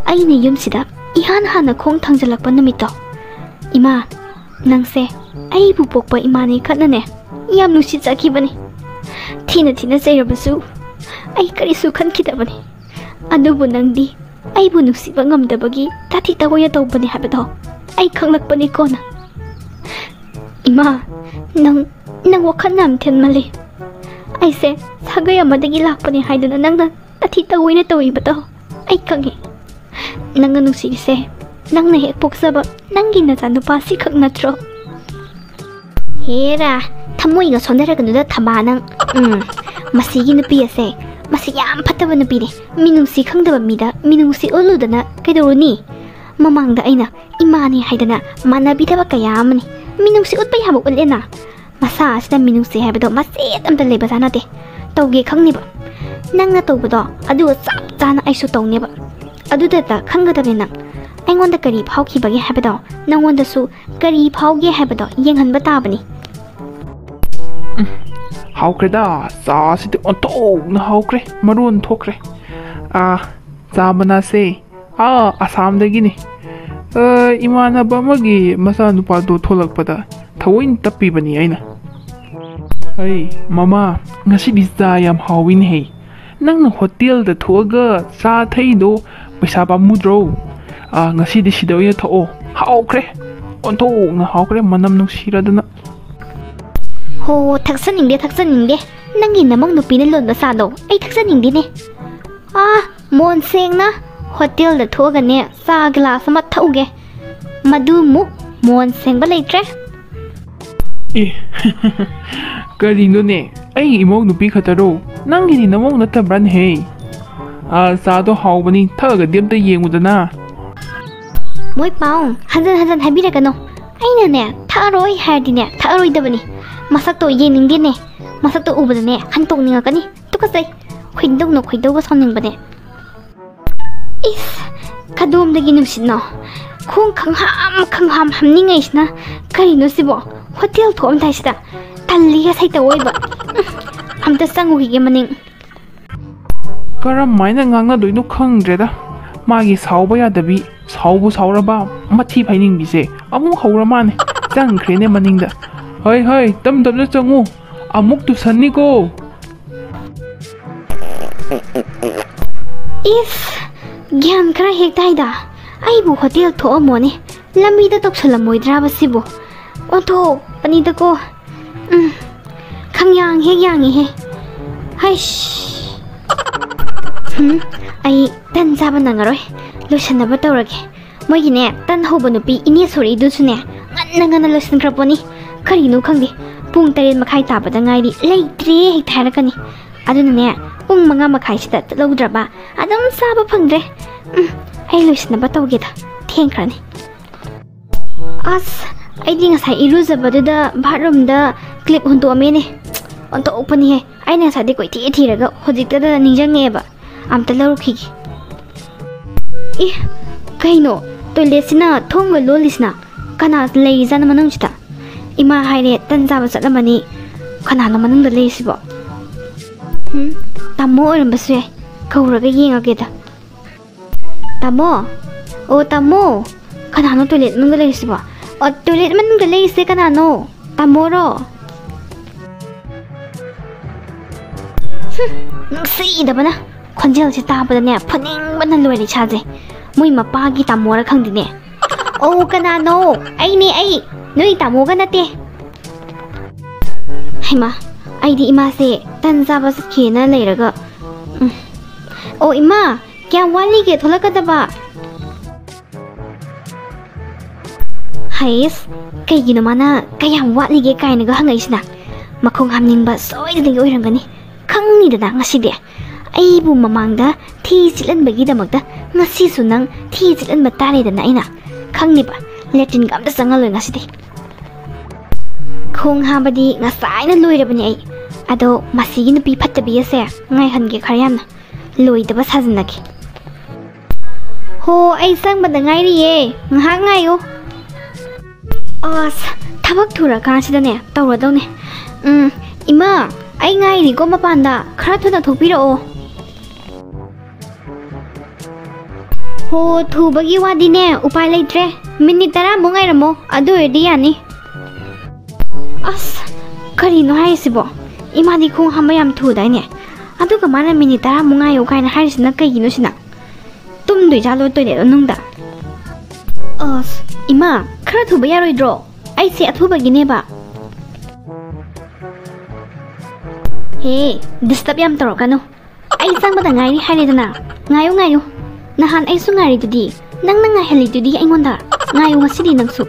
ꯑꯩꯅ ꯌꯨꯝꯁꯤꯗ ꯏꯍꯥꯟ ꯍꯥꯟꯅ ꯈꯣꯡ ꯊꯥꯡꯖꯜꯂꯛꯄ ꯅꯨꯃꯤꯠꯇꯣ, ꯏꯃꯥ, ꯅꯪꯁꯦ ꯑꯩꯕꯨ ꯄꯣꯛꯄ ꯏꯃꯥꯅꯤ ꯈꯠꯅꯅꯦ ꯌꯥꯝ ꯅꯨꯡꯁꯤꯖꯈꯤꯕꯅꯤ꯫ ꯊꯤꯅ ꯊꯤꯅ ꯆꯩꯔꯕꯁꯨ ꯑꯩ ꯀꯔꯤꯁꯨ ꯈꯟꯈꯤꯗꯕꯅꯤ꯫ ꯑꯗꯨꯕꯨ ꯅꯪꯗꯤ ꯑꯩꯕꯨ ꯅꯨꯡꯁꯤꯕ ꯉꯝꯗꯕꯒꯤ ꯇꯥꯊꯤ ꯇꯥꯑꯣꯏꯅ ꯇꯧꯕꯅꯤ ꯍꯥꯏꯕꯗꯣ ꯑꯩ ꯈꯪꯂꯛꯄꯅꯤ ꯀꯣꯟꯅ꯫ ꯏꯃꯥ, ꯅꯪ, ꯅꯪ ꯋꯥꯈꯜ ꯌꯥꯝ ꯊꯦꯟꯃꯜꯂꯤ꯫ ꯑꯩꯁꯦ ꯁꯥꯒꯩ ꯑꯃꯗꯒꯤ ꯂꯥꯛꯄꯅꯤ ꯍꯥꯏꯗꯨꯅ ꯅꯪꯅ ꯇꯥꯊꯤ ꯇꯥꯑꯣꯏꯅ ꯇꯧꯔꯤꯕꯗꯣ ꯑꯩ ꯈꯪꯉꯤ꯫ ꯅꯪꯒ ꯅꯨꯡꯁꯤꯔꯤꯁꯦ ꯅꯪꯅ ꯍꯦꯛ ꯄꯣꯛꯆꯕ ꯅꯪꯒꯤ ꯅꯆꯥꯅꯨꯄꯥ ꯁꯤꯈꯛ ꯅꯠꯇ꯭ꯔꯣ? ꯍꯦꯔꯥ, ꯊꯃꯣꯏꯒ ꯁꯣꯟꯊꯔꯒꯅꯨꯗ ꯊꯕꯥ ꯅꯪ꯫ ꯎꯝ, ꯃꯁꯤꯒꯤ ꯅꯨꯄꯤ ꯑꯁꯦ, ꯃꯁꯤ ꯌꯥꯝ ꯐꯠꯇꯕ ꯅꯨꯄꯤꯅꯦ꯫ ꯃꯤꯅꯨꯡꯁꯤ ꯈꯪꯗꯕ ꯃꯤꯗ ꯃꯤꯅꯨꯡꯁꯤ ꯎꯠꯂꯨꯗꯅ ꯀꯩꯗꯧꯔꯨꯅꯤ? ꯃꯃꯥꯡꯗ ꯑꯩꯅ ꯏꯃꯥꯅꯤ ꯍꯥꯏꯗꯅ ꯃꯥꯟꯅꯕꯤꯗꯕ ꯀꯌꯥ ꯑꯃꯅꯤ꯫ ꯃꯤꯅꯨꯡꯁꯤ ꯎꯠꯄ ꯌꯥꯕ ꯎꯠꯂꯦꯅ꯫ ꯃꯁꯥ ꯑꯁꯤꯗ ꯃꯤꯅꯨꯡꯁꯤ ꯍꯥꯏꯕꯗꯣ ꯃꯆꯦꯠ ꯑꯝꯇ ꯂꯩꯕꯖꯥꯠ ꯅꯠꯇꯦ꯫ ꯇꯧꯒꯦ ꯈꯪꯅꯤꯕ꯫ ꯅꯪꯅ ꯇꯧꯕꯗꯣ ꯑꯗꯨꯒ ꯆꯞ ꯆꯥꯅ ꯑꯩꯁꯨ ꯇꯧꯅꯦꯕ꯫ ꯑꯗꯨꯗꯇ ꯈꯪꯒꯗꯕꯅꯤ ꯅꯪ꯫ ꯑꯩꯉꯣꯟꯗ ꯀꯔꯤ ꯐꯥꯎꯈꯤꯕꯒꯦ ꯍꯥꯏꯕꯗꯣ ꯅꯪꯉꯣꯟꯗꯁꯨ ꯀꯔꯤ ꯐꯥꯎꯒꯦ ꯍꯥꯏꯕꯗꯣ ꯌꯦꯡꯍꯟꯕ ꯇꯥꯕꯅꯤ꯫ ꯎꯝ, ꯍꯥꯎꯈ꯭ꯔꯦꯗ꯫ ꯆꯥꯁꯤꯗꯤ ꯑꯣꯟꯊꯣꯛꯅ ꯍꯥꯎꯈ꯭ꯔꯦ, ꯃꯔꯣꯟ ꯊꯣꯛꯈ꯭ꯔꯦ꯫ ꯑꯥ, ꯆꯥ ꯃꯅꯥꯁꯦ, ꯑꯥ, ꯑꯁꯥꯝꯗꯒꯤꯅꯤ꯫ ꯑ, ꯏꯃꯥꯟꯅꯕ ꯑꯃꯒꯤ ꯃꯆꯥꯅꯨꯄꯥꯗꯣ ꯊꯣꯛꯂꯛꯄꯗ ꯊꯑꯣꯏꯅ ꯇꯞꯄꯤꯕꯅꯤ ꯑꯩꯅ꯫ ꯑꯩ, ꯃꯃꯥ, ꯉꯁꯤꯗꯤ ꯆꯥ ꯌꯥꯝ ꯍꯥꯎꯋꯤꯅꯦꯍꯦ꯫ ꯅꯪꯅ ꯍꯣꯇꯦꯜꯗ ꯊꯣꯛꯑꯒ ꯆꯥ ꯊꯛꯏꯗꯣ ꯄꯩꯁꯥ ꯄꯥꯝꯃꯨꯗ꯭ꯔꯣ? ꯑꯥ, ꯉꯁꯤꯗꯤ ꯁꯤꯗ ꯑꯣꯏꯅ ꯊꯛꯑꯣ꯫ ꯍꯥꯎꯈ꯭ꯔꯦ, ꯑꯣꯟꯊꯣꯛꯅ ꯍꯥꯎꯈ꯭ꯔꯦ, ꯃꯅꯝ ꯅꯨꯡꯁꯤꯔꯗꯅ꯫ ꯍꯣ, ꯊꯛꯆꯅꯤꯡꯗꯦ, ꯊꯛꯆꯅꯤꯡꯗꯦ꯫ ꯅꯪꯒꯤ ꯅꯃꯧ ꯅꯨꯄꯤꯅ ꯂꯣꯟꯕ ꯆꯥꯗꯣ ꯑꯩ ꯊꯛꯆꯅꯤꯡꯗꯦꯅꯦ꯫ ꯑꯥ, ꯃꯣꯟ ꯁꯦꯡꯅ ꯍꯣꯇꯦꯜꯗ ꯊꯣꯛꯑꯒꯅꯦ ꯆꯥ ꯒꯤꯂꯥꯁ ꯑꯃ ꯊꯛꯎꯒꯦ꯫ ꯃꯗꯨꯃꯨꯛ ꯃꯣꯟ ꯁꯦꯡꯕ ꯂꯩꯇ꯭ꯔꯦ꯫ ꯑꯦ, ꯀꯔꯤꯅꯣꯅꯦ? ꯑꯩꯒꯤ ꯏꯃꯧ ꯅꯨꯄꯤ ꯈꯛꯇꯔꯣ? ꯅꯪꯒꯤꯗꯤ ꯅꯃꯧ ꯅꯠꯇꯕ꯭ꯔꯥꯅꯦꯍꯦ? ꯑꯥ, ꯆꯥꯗꯣ ꯍꯥꯎꯕꯅꯤ, ꯊꯛꯑꯒꯗꯤ ꯑꯝꯇ ꯌꯦꯡꯉꯨꯗꯅ꯫ ꯃꯣꯏ ꯄꯥꯎ ꯍꯟꯖꯟ ꯍꯟꯖꯟ ꯍꯥꯏꯕꯤꯔꯛꯀꯅꯣ꯫ ꯑꯩꯅꯅꯦ, ꯊꯛꯑꯔꯣꯏ ꯍꯥꯏꯔꯗꯤꯅꯦ, ꯊꯛꯑꯔꯣꯏꯗꯕꯅꯤ꯫ ꯃꯁꯛꯇꯣ ꯌꯦꯡꯅꯤꯡꯗꯦꯅꯦ꯫ ꯃꯁꯛꯇꯣ ꯎꯕꯗꯅꯦ, ꯍꯟꯇꯣꯛꯅꯤꯡꯉꯛꯀꯅꯤ꯫ ꯇꯨꯀꯠꯆꯩ꯫ ꯈꯣꯏꯗꯧꯅ ꯈꯣꯏꯗꯧꯒ ꯁꯥꯎꯅꯤꯡꯕꯅꯦ꯫ ꯏꯁ, ꯀꯗꯣꯝꯗꯒꯤ ꯅꯨꯡꯁꯤꯠꯅꯣ? ꯈꯣꯡ ꯈꯪꯍꯥꯝ ꯈꯪꯍꯥꯝ ꯍꯥꯝꯅꯤꯡꯉꯩꯁꯤꯅ꯫ ꯀꯔꯤꯅꯣ ꯁꯤꯕꯣ? ꯍꯣꯇꯦꯜ ꯊꯣꯛꯑꯝꯗꯥꯏꯁꯤꯗ ꯇꯜꯂꯤꯒ ꯁꯩꯇ ꯑꯣꯏꯕ꯫ ꯎꯝ, ꯑꯝꯇ ꯆꯪꯉꯨꯈꯤꯒꯦ ꯃꯅꯤꯡ꯫ ꯀꯔꯝ ꯍꯥꯏꯅ ꯉꯥꯡꯅꯗꯣꯏꯅꯣ ꯈꯪꯗ꯭ꯔꯦꯗ꯫ ꯃꯥꯒꯤ ꯁꯥꯎꯕ ꯌꯥꯗꯕꯤ, ꯁꯥꯎꯕꯨ ꯁꯥꯎꯔꯕ ꯃꯊꯤ ꯐꯥꯏꯅꯤꯡꯕꯤꯁꯦ ꯑꯃꯨꯛ ꯍꯧꯔ ꯃꯥꯅꯦ꯫ ꯆꯪꯈ꯭ꯔꯦꯅꯦ ꯃꯅꯤꯡꯗ꯫ ꯍꯣꯏ, ꯍꯣꯏ, ꯇꯞ ꯇꯞꯅ ꯆꯪꯉꯨ꯫ ꯑꯃꯨꯛ ꯇꯨꯁꯟꯅꯤꯀꯣ꯫ ꯏꯁ, ꯒ꯭ꯌꯥꯟ ꯈꯔ ꯍꯦꯛ ꯇꯥꯏꯗ꯫ ꯑꯩꯕꯨ ꯍꯣꯇꯦꯜ ꯊꯣꯛꯑꯝꯃꯣꯅꯦ꯫ ꯂꯝꯕꯤꯗ ꯇꯧꯁꯜꯂꯝꯃꯣꯏꯗ꯭ꯔꯥꯕ ꯁꯤꯕꯨ? ꯑꯣꯟꯊꯣꯛꯄꯅꯤꯗꯀꯣ꯫ ꯎꯝ, ꯈꯪꯌꯥꯡ ꯍꯦꯛ ꯌꯥꯡꯉꯤꯍꯦ꯫ ꯍꯩꯁ꯫ ꯎꯝ, ꯑꯩ ꯇꯟ ꯆꯥꯕ ꯅꯪꯉꯔꯣꯏ꯫ ꯂꯣꯏꯁꯟꯅꯕ ꯇꯧꯔꯒꯦ꯫ ꯃꯣꯏꯒꯤꯅꯦ, ꯇꯟ ꯍꯧꯕ ꯅꯨꯄꯤ ꯏꯅꯦ ꯁꯣꯔꯤꯗꯨꯁꯨꯅꯦ, ꯉꯟꯅ ꯉꯟꯅ ꯂꯣꯏꯁꯤꯟꯈ꯭ꯔ ꯄꯣꯠꯅꯤ꯫ ꯀꯔꯤꯅꯣ ꯈꯪꯗꯦ, ꯄꯨꯡ ꯇꯔꯦꯠ ꯃꯈꯥꯏ ꯇꯥꯕꯗ ꯉꯥꯏꯔꯤ, ꯂꯩꯇ꯭ꯔꯦ ꯍꯦꯛꯇ ꯍꯥꯏꯔꯛꯀꯅꯤ꯫ ꯑꯗꯨꯅꯅꯦ, ꯄꯨꯡ ꯃꯉꯥ ꯃꯈꯥꯏꯁꯤꯗ ꯆꯠꯍꯧꯗ꯭ꯔꯕ ꯑꯗꯨꯝ ꯆꯥꯕ ꯐꯪꯗ꯭ꯔꯦ꯫ ꯎꯝ, ꯑꯩ ꯂꯣꯏꯁꯤꯟꯅꯕ ꯇꯧꯒꯦꯗ, ꯊꯦꯡꯈ꯭ꯔꯅꯤ꯫ ꯑꯁ, ꯑꯩꯗꯤ ꯉꯁꯥꯏ ꯏꯔꯨꯖꯕꯗꯨꯗ ꯕꯥꯠꯔꯨꯝꯗ ꯀ꯭ꯂꯤꯞ ꯍꯨꯟꯗꯣꯛꯑꯝꯃꯦꯅꯦ꯫ ꯑꯣꯟꯊꯣꯛꯄꯅꯤꯍꯦ, ꯑꯩꯅ ꯉꯁꯥꯏꯗꯤ ꯀꯣꯏꯊꯤ ꯊꯤꯔꯒ ꯍꯧꯖꯤꯛꯇꯗ ꯅꯤꯡꯁꯤꯡꯉꯛꯑꯦꯕ꯫ ꯑꯝꯇ ꯂꯧꯔꯨꯈꯤꯒꯦ꯫ ꯑꯦ, ꯀꯩꯅꯣ? ꯇꯣꯏꯂꯦꯠꯁꯤꯅ ꯊꯣꯡꯒ ꯂꯣꯜꯂꯤꯁꯤꯅ? ꯀꯅꯥ ꯂꯩꯔꯤꯖꯥꯠꯅꯣ ꯃꯅꯨꯡꯁꯤꯗ? ꯏꯃꯥ ꯍꯥꯏꯔꯦ, ꯇꯟ ꯆꯥꯕ ꯆꯠꯂꯝꯃꯅꯤ꯫ ꯀꯅꯥꯅꯣ ꯃꯅꯨꯡꯗ ꯂꯩꯔꯤꯁꯤꯕꯣ? ꯎꯝ, ꯇꯥꯃꯣ ꯑꯣꯏꯔꯝꯕꯁꯨ ꯌꯥꯏ꯫ ꯀꯧꯔꯒ ꯌꯦꯡꯉꯒꯦꯗ꯫ ꯇꯥꯃꯣ? ꯑꯣ, ꯇꯥꯃꯣ! ꯀꯅꯥꯅꯣ ꯇꯣꯏꯂꯦꯠ ꯃꯅꯨꯡꯗ ꯂꯩꯔꯤꯁꯤꯕꯣ? ꯑꯣ, ꯇꯣꯏꯂꯦꯠ ꯃꯅꯨꯡꯗ ꯂꯩꯔꯤꯁꯦ ꯀꯅꯥꯅꯣ? ꯇꯥꯃꯣꯔꯣ? ꯍꯨꯝ, ꯅꯨꯡꯁꯤꯗꯕꯅ꯫ ꯈꯣꯟꯖꯦꯜꯁꯦ ꯇꯥꯕꯗꯅꯦ, ꯐꯨꯅꯤꯡꯕꯅ ꯂꯣꯏꯔꯦ ꯏꯁꯥꯁꯦ꯫ ꯃꯣꯏ ꯃꯄꯥꯒꯤ ꯇꯥꯃꯣꯔ ꯈꯪꯗꯦꯅꯦ꯫ ꯑꯣ, ꯀꯅꯥꯅꯣ? ꯑꯩꯅꯦ, ꯑꯩ꯫ ꯅꯣꯏ ꯇꯥꯃꯣꯒ ꯅꯠꯇꯦ꯫ ꯍꯩꯃꯥ, ꯑꯩꯗꯤ ꯏꯃꯥꯁꯦ ꯇꯟ ꯆꯥꯕ ꯆꯠꯈꯤꯅ ꯂꯩꯔꯒ, ꯎꯝ꯫ ꯑꯣ, ꯏꯃꯥ, ꯀꯌꯥꯝ ꯋꯥꯠꯂꯤꯒꯦ ꯊꯣꯛꯂꯛꯀꯗꯕ? ꯍꯩꯁ, ꯀꯩꯒꯤꯅꯣ ꯃꯥꯅ "ꯀꯌꯥꯝ ꯋꯥꯠꯂꯤꯒꯦ?" ꯀꯥꯏꯅꯒ ꯍꯪꯉꯛꯏꯁꯤꯅ? ꯃꯈꯣꯡ ꯍꯥꯝꯅꯤꯡꯕ ꯁꯣꯏꯗꯅꯒꯤ ꯑꯣꯏꯔꯝꯒꯅꯤ꯫ ꯈꯪꯅꯤꯗꯅ ꯉꯁꯤꯗꯤ꯫ ꯑꯩꯕꯨ ꯃꯃꯥꯡꯗ ꯊꯤ ꯆꯤꯠꯍꯟꯕꯒꯤꯗꯃꯛꯇ ꯉꯁꯤꯁꯨ ꯅꯪ ꯊꯤ ꯆꯤꯠꯍꯟꯕ ꯇꯥꯔꯦꯗꯅ ꯑꯩꯅ꯫ ꯈꯪꯅꯤꯕ, ꯂꯦꯇ꯭ꯔꯤꯟꯒ ꯑꯝꯇ ꯆꯪꯉꯜꯂꯣꯏ ꯉꯁꯤꯗꯤ꯫ ꯈꯣꯡ ꯍꯥꯝꯕꯗꯤ ꯉꯁꯥꯏꯅ ꯂꯣꯏꯔꯕꯅꯦ ꯑꯩ꯫ ꯑꯗꯣ ꯃꯁꯤꯒꯤ ꯅꯨꯄꯤ ꯐꯠꯇꯕꯤ ꯑꯁꯦ ꯉꯥꯏꯍꯟꯒꯦ ꯈꯔ ꯌꯥꯝꯅ꯫ ꯂꯣꯏꯗꯕ ꯁꯥꯖꯤꯟꯅꯒꯦ꯫ ꯍꯣ, ꯑꯩ ꯆꯪꯕꯗ ꯉꯥꯏꯔꯤꯌꯦ꯫ ꯉꯥꯏꯍꯥꯛ ꯉꯥꯏꯌꯨ꯫ ꯑꯁ, ꯊꯕꯛ ꯊꯨꯔꯀꯥꯟꯁꯤꯗꯅꯦ, ꯇꯧꯔꯗꯧꯅꯦ꯫ ꯎꯝ, ꯏꯃꯥ, ꯑꯩ ꯉꯥꯏꯔꯤꯀꯣ ꯃꯄꯥꯟꯗ꯫ ꯈꯔ ꯊꯨꯅ ꯊꯣꯛꯄꯤꯔꯛꯑꯣ꯫ ꯍꯣ, ꯊꯨꯕꯒꯤ ꯋꯥꯗꯤꯅꯦ, ꯎꯄꯥꯏ ꯂꯩꯇ꯭ꯔꯦ꯫ ꯃꯤꯅꯤꯠ ꯇꯔꯥꯃꯨꯛ ꯉꯥꯏꯔꯝꯃꯣ, ꯑꯗꯨ ꯑꯣꯏꯔꯗꯤ ꯌꯥꯅꯤ꯫ ꯑꯁ, ꯀꯔꯤꯅꯣ ꯍꯥꯏꯔꯤꯁꯤꯕꯣ? ꯏꯃꯥꯗꯤ ꯈꯣꯡ ꯍꯥꯝꯕ ꯌꯥꯝ ꯊꯨꯗꯥꯏꯅꯦ? ꯑꯗꯨꯒ ꯃꯥꯅ ꯃꯤꯅꯤꯠ ꯇꯔꯥꯃꯨꯛ ꯉꯥꯏꯌꯣ ꯀꯥꯏꯅ ꯍꯥꯏꯔꯤꯁꯤꯅ ꯀꯩꯒꯤꯅꯣ ꯁꯤꯅ? ꯇꯨꯝꯗꯣꯏꯖꯥꯠꯂꯣ ꯇꯣꯏꯂꯦꯠ ꯃꯅꯨꯡꯗ? ꯑꯁ, ꯏꯃꯥ, ꯈꯔ ꯊꯨꯕ ꯌꯥꯔꯣꯏꯗ꯭ꯔꯣ? ꯑꯩꯁꯦ ꯑꯊꯨꯕꯒꯤꯅꯦꯕ꯫ ꯍꯦ, ꯗꯤꯁꯇꯔꯕ ꯌꯥꯝ ꯇꯧꯔꯛꯀꯅꯨ꯫ ꯑꯩ ꯆꯪꯕꯗ ꯉꯥꯏꯔꯤ ꯍꯥꯏꯔꯦꯗꯅ꯫ ꯉꯥꯏꯌꯨ, ꯉꯥꯏꯌꯨ꯫ ꯅꯍꯥꯟ ꯑꯩꯁꯨ ꯉꯥꯏꯔꯤꯗꯨꯗꯤ, ꯅꯪꯅ ꯉꯥꯏꯍꯜꯂꯤꯗꯨꯗꯤ ꯑꯩꯉꯣꯟꯗ꯫ ꯉꯥꯏꯌꯨ ꯉꯁꯤꯗꯤ ꯅꯪꯁꯨ꯫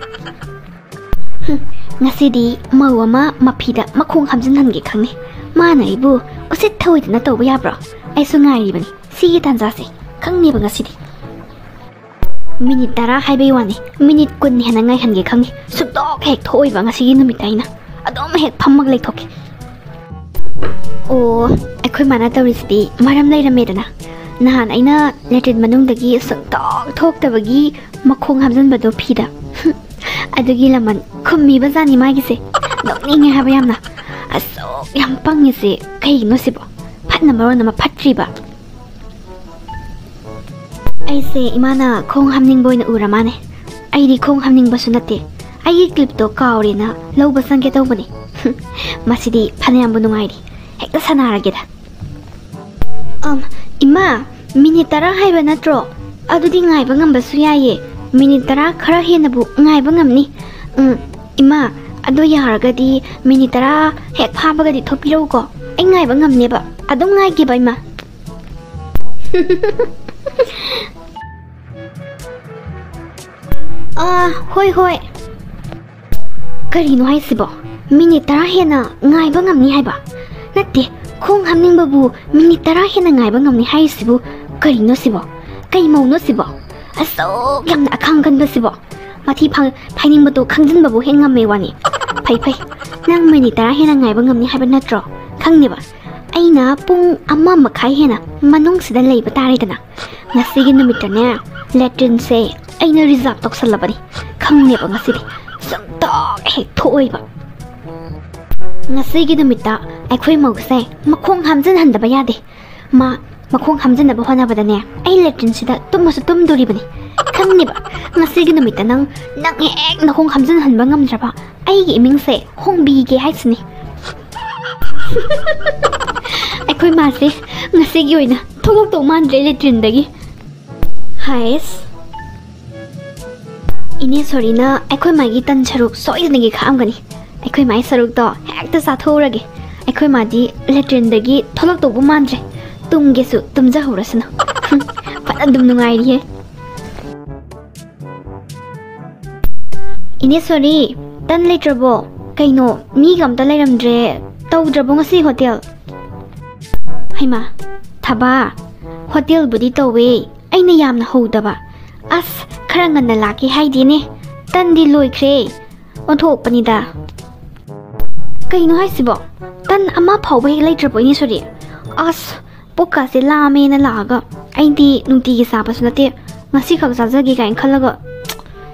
ꯍꯨꯝ, ꯉꯁꯤꯗꯤ ꯃꯧ ꯑꯃ ꯃꯐꯤꯗ ꯃꯈꯣꯡ ꯍꯥꯝꯖꯤꯟꯍꯟꯒꯦ ꯈꯪꯉꯤ꯫ ꯃꯥꯅ ꯑꯩꯕꯨ ꯎꯁꯤꯠ ꯊꯑꯣꯏꯗꯅ ꯇꯧꯕ ꯌꯥꯕ꯭ꯔꯣ? ꯑꯩꯁꯨ ꯉꯥꯏꯔꯤꯕꯅꯤ ꯁꯤꯒꯤ ꯇꯥꯟꯖꯥꯁꯦ꯫ ꯈꯪꯅꯦꯕ ꯉꯁꯤꯗꯤ꯫ ꯃꯤꯅꯤꯠ ꯇꯔꯥ ꯍꯥꯏꯕꯩ ꯋꯥꯅꯤ, ꯃꯤꯅꯤꯠ ꯀꯨꯟ ꯍꯦꯟꯅ ꯉꯥꯏꯍꯟꯒꯦ ꯈꯪꯉꯤ꯫ ꯁꯨꯡꯊꯣꯛ ꯍꯦꯛ ꯊꯣꯛꯑꯣꯏꯕ ꯉꯁꯤꯒꯤ ꯅꯨꯃꯤꯠꯇ ꯑꯩꯅ꯫ ꯑꯗꯨꯝ ꯍꯦꯛ ꯐꯝꯃꯒ ꯂꯩꯊꯣꯛꯀꯦ꯫ ꯑꯣ, ꯑꯩꯈꯣꯏ ꯃꯥꯅ ꯇꯧꯔꯤꯁꯤꯗꯤ ꯃꯔꯝ ꯂꯩꯔꯝꯃꯦꯗꯅ꯫ ꯅꯍꯥꯟ ꯑꯩꯅ ꯂꯦꯇ꯭ꯔꯤꯟ ꯃꯅꯨꯡꯗꯒꯤ ꯁꯨꯡꯊꯣꯛ ꯊꯣꯛꯇꯕꯒꯤ ꯃꯈꯣꯡ ꯍꯥꯝꯖꯟꯕꯗꯣ ꯐꯤꯗ꯫ ꯑꯗꯨꯒꯤ ꯂꯃꯟ ꯈꯨꯝꯃꯤꯕ ꯖꯥꯠꯅꯤ ꯃꯥꯒꯤꯁꯦ꯫ ꯅꯣꯛꯅꯤꯡꯉꯦ ꯍꯥꯏꯕ ꯌꯥꯝꯅ꯫ ꯑꯁꯨꯛ ꯌꯥꯝ ꯄꯪꯉꯤꯁꯦ ꯀꯩꯒꯤꯅꯣ ꯁꯤꯕꯣ? ꯐꯠꯅ ꯃꯔꯣꯟ ꯑꯃ ꯐꯠꯇ꯭ꯔꯤꯕ꯫ ꯑꯩꯁꯦ ꯏꯃꯥꯅ ꯈꯣꯡ ꯍꯥꯝꯅꯤꯡꯕ ꯑꯣꯏꯅ ꯎꯔ ꯃꯥꯅꯦ꯫ ꯑꯩꯗꯤ ꯈꯣꯡ ꯍꯥꯝꯅꯤꯡꯕꯁꯨ ꯅꯠꯇꯦ꯫ ꯑꯩꯒꯤ ꯀ꯭ꯂꯤꯞꯇꯣ ꯀꯥꯎꯔꯦꯅ ꯂꯧꯕ ꯆꯪꯒꯦ ꯇꯧꯕꯅꯦ꯫ ꯃꯁꯤꯗꯤ ꯐꯅꯌꯥꯝꯕꯨ ꯅꯨꯡꯉꯥꯏꯔꯤ꯫ ꯍꯦꯛꯇ ꯁꯥꯟꯅꯔꯒꯦꯗ꯫ ꯑꯝ, ꯏꯃꯥ, ꯃꯤꯅꯤꯠ ꯇꯔꯥ ꯍꯥꯏꯕ ꯅꯠꯇ꯭ꯔꯣ? ꯑꯗꯨꯗꯤ ꯉꯥꯏꯕ ꯉꯝꯕꯁꯨ ꯌꯥꯏꯌꯦ꯫ ꯃꯤꯅꯤꯠ ꯇꯔꯥ ꯈꯔ ꯍꯦꯟꯅꯕꯨ ꯉꯥꯏꯕ ꯉꯝꯅꯤ꯫ ꯎꯝ, ꯏꯃꯥ, ꯑꯗꯣ ꯌꯥꯔꯒꯗꯤ ꯃꯤꯅꯤꯠ ꯇꯔꯥ ꯍꯦꯛ ꯐꯥꯕꯒꯗꯤ ꯊꯣꯛꯄꯤꯔꯛꯎꯀꯣ꯫ ꯑꯩ ꯉꯥꯏꯕ ꯉꯝꯅꯦꯕ꯫ ꯑꯗꯨꯝ ꯉꯥꯏꯒꯦꯕ, ꯏꯃꯥ꯫ ꯑꯥ, ꯍꯣꯏ, ꯍꯣꯏ꯫ ꯀꯔꯤꯅꯣ ꯍꯥꯏꯁꯤꯕꯣ? ꯃꯤꯅꯤꯠ ꯇꯔꯥ ꯍꯦꯟꯅ ꯉꯥꯏꯕ ꯉꯝꯅꯤ ꯍꯥꯏꯕ? ꯅꯠꯇꯦ, ꯈꯣꯡ ꯍꯥꯝꯅꯤꯡꯕꯕꯨ ꯃꯤꯅꯤꯠ ꯇꯔꯥ ꯍꯦꯟꯅ ꯉꯥꯏꯕ ꯉꯝꯅꯤ ꯍꯥꯏꯔꯤꯁꯤꯕꯨ ꯀꯔꯤꯅꯣ ꯁꯤꯕꯣ? ꯀꯩ ꯃꯧꯅꯣ ꯁꯤꯕꯣ? ꯑꯁꯨꯛ ꯌꯥꯝꯅ ꯑꯈꯥꯡ ꯀꯟꯕꯁꯤꯕꯣ? ꯃꯊꯤ ꯐꯥ-, ꯐꯥꯏꯅꯤꯡꯕꯗꯣ ꯈꯪꯖꯤꯟꯕꯕꯨ ꯍꯦꯛ ꯉꯝꯃꯦ ꯋꯥꯅꯤ꯫ ꯐꯩ, ꯐꯩ, ꯅꯪ ꯃꯤꯅꯤꯠ ꯇꯔꯥ ꯍꯦꯟꯅ ꯉꯥꯏꯕ ꯉꯝꯅꯤ ꯍꯥꯏꯕ ꯅꯠꯇ꯭ꯔꯣ? ꯈꯪꯅꯦꯕ, ꯑꯩꯅ ꯄꯨꯡ ꯑꯃ ꯃꯈꯥꯏ ꯍꯦꯟꯅ ꯃꯅꯨꯡꯁꯤꯗ ꯂꯩꯕ ꯇꯥꯔꯦꯗꯅ꯫ ꯉꯁꯤꯒꯤ ꯅꯨꯃꯤꯠꯇꯅꯦ, ꯂꯦꯇ꯭ꯔꯤꯟꯁꯦ ꯑꯩꯅ ꯔꯤꯖꯥꯔꯚ ꯇꯧꯁꯜꯂꯕꯅꯤ꯫ ꯈꯪꯅꯦꯕ ꯉꯁꯤꯗꯤ ꯁꯨꯡꯊꯣꯛ ꯍꯦꯛ ꯊꯣꯛꯑꯣꯏꯕ꯫ ꯉꯁꯤꯒꯤ ꯅꯨꯃꯤꯠꯇ ꯑꯩꯈꯣꯏ ꯃꯧꯁꯦ ꯃꯈꯣꯡ ꯍꯥꯝꯖꯤꯟꯍꯟꯗꯕ ꯌꯥꯗꯦ꯫ ꯃꯥ ꯃꯈꯣꯡ ꯍꯥꯝꯖꯤꯟꯅꯕ ꯍꯣꯠꯅꯕꯗꯅꯦ, ꯑꯩ ꯂꯦꯇ꯭ꯔꯤꯟꯁꯤꯗ ꯇꯨꯝꯃꯁꯨ ꯇꯨꯝꯗꯣꯔꯤꯕꯅꯤ꯫ ꯈꯪꯅꯦꯕ, ꯉꯁꯤꯒꯤ ꯅꯨꯃꯤꯠꯇ ꯅꯪ, ꯅꯪ ꯍꯦꯛ ꯅꯈꯣꯡ ꯍꯥꯝꯖꯤꯟꯍꯟꯕ ꯉꯝꯗ꯭ꯔꯕ, ꯑꯩꯒꯤ ꯏꯃꯤꯡꯁꯦ ꯍꯣꯡꯕꯤꯒꯦ ꯍꯥꯏꯁꯤꯅꯤ꯫ ꯑꯩꯈꯣꯏ ꯃꯥꯁꯦ ꯉꯁꯤꯒꯤ ꯑꯣꯏꯅ ꯊꯣꯛꯂꯛꯇꯧ ꯃꯥꯟꯗ꯭ꯔꯦ ꯂꯦꯇ꯭ꯔꯤꯟꯗꯒꯤ꯫ ꯍꯥꯏꯁ꯫ ꯏꯅꯦ ꯁꯣꯔꯤꯅ ꯑꯩꯈꯣꯏ ꯃꯥꯒꯤ ꯇꯟ ꯁꯔꯨꯛ ꯁꯣꯏꯗꯅꯒꯤ ꯈꯥꯛꯑꯝꯒꯅꯤ꯫ ꯑꯩꯈꯣꯏ ꯃꯥꯒꯤ ꯁꯔꯨꯛꯇꯣ ꯍꯦꯛꯇ ꯆꯥꯊꯣꯛꯎꯔꯒꯦ꯫ ꯑꯩꯈꯣꯏ ꯃꯥꯗꯤ ꯂꯦꯇ꯭ꯔꯤꯟꯗꯒꯤ ꯊꯣꯛꯂꯛꯇꯧꯕꯨ ꯃꯥꯟꯗ꯭ꯔꯦ꯫ ꯇꯨꯝꯒꯦꯁꯨ ꯇꯨꯝꯖꯍꯧꯔꯁꯅꯨ꯫ ꯍꯨꯝ, ꯐꯖꯅ ꯑꯗꯨꯝ ꯅꯨꯡꯉꯥꯏꯔꯤꯍꯦ꯫ ꯏꯅꯦ ꯁꯣꯔꯤ, ꯇꯟ ꯂꯩꯇ꯭ꯔꯕꯣ? ꯀꯩꯅꯣ, ꯃꯤꯒ ꯑꯝꯇ ꯂꯩꯔꯝꯗ꯭ꯔꯦ꯫ ꯇꯧꯗ꯭ꯔꯕꯣ ꯉꯁꯤ ꯍꯣꯇꯦꯜ? ꯍꯩꯃꯥ, ꯊꯕꯥ, ꯍꯣꯇꯦꯜꯕꯨꯗꯤ ꯇꯧꯋꯦ, ꯑꯩꯅ ꯌꯥꯝꯅ ꯍꯧꯗꯕ꯫ ꯑꯁ, ꯈꯔ ꯉꯟꯅ ꯂꯥꯛꯀꯦ ꯍꯥꯏꯗꯦꯅꯦ꯫ ꯇꯟꯗꯤ ꯂꯣꯏꯈ꯭ꯔꯦ꯫ ꯑꯣꯟꯊꯣꯛꯄꯅꯤꯗ꯫ ꯀꯩꯅꯣ ꯍꯥꯏꯁꯤꯕꯣ? ꯇꯟ ꯑꯃ ꯐꯥꯎꯕ ꯍꯦꯛ ꯂꯩꯇ꯭ꯔꯕꯣ, ꯏꯅꯦ ꯁꯣꯔꯤ? ꯑꯁ, ꯄꯨꯛꯀꯥꯁꯦ ꯂꯥꯝꯃꯦꯅ ꯂꯥꯛꯑꯒ, ꯑꯩꯗꯤ ꯅꯨꯡꯇꯤꯒꯤ ꯆꯥꯕꯁꯨ ꯅꯠꯇꯦ, ꯉꯁꯤꯈꯛ ꯆꯥꯖꯒꯦ ꯀꯥꯏꯅ ꯈꯜꯂꯒ꯫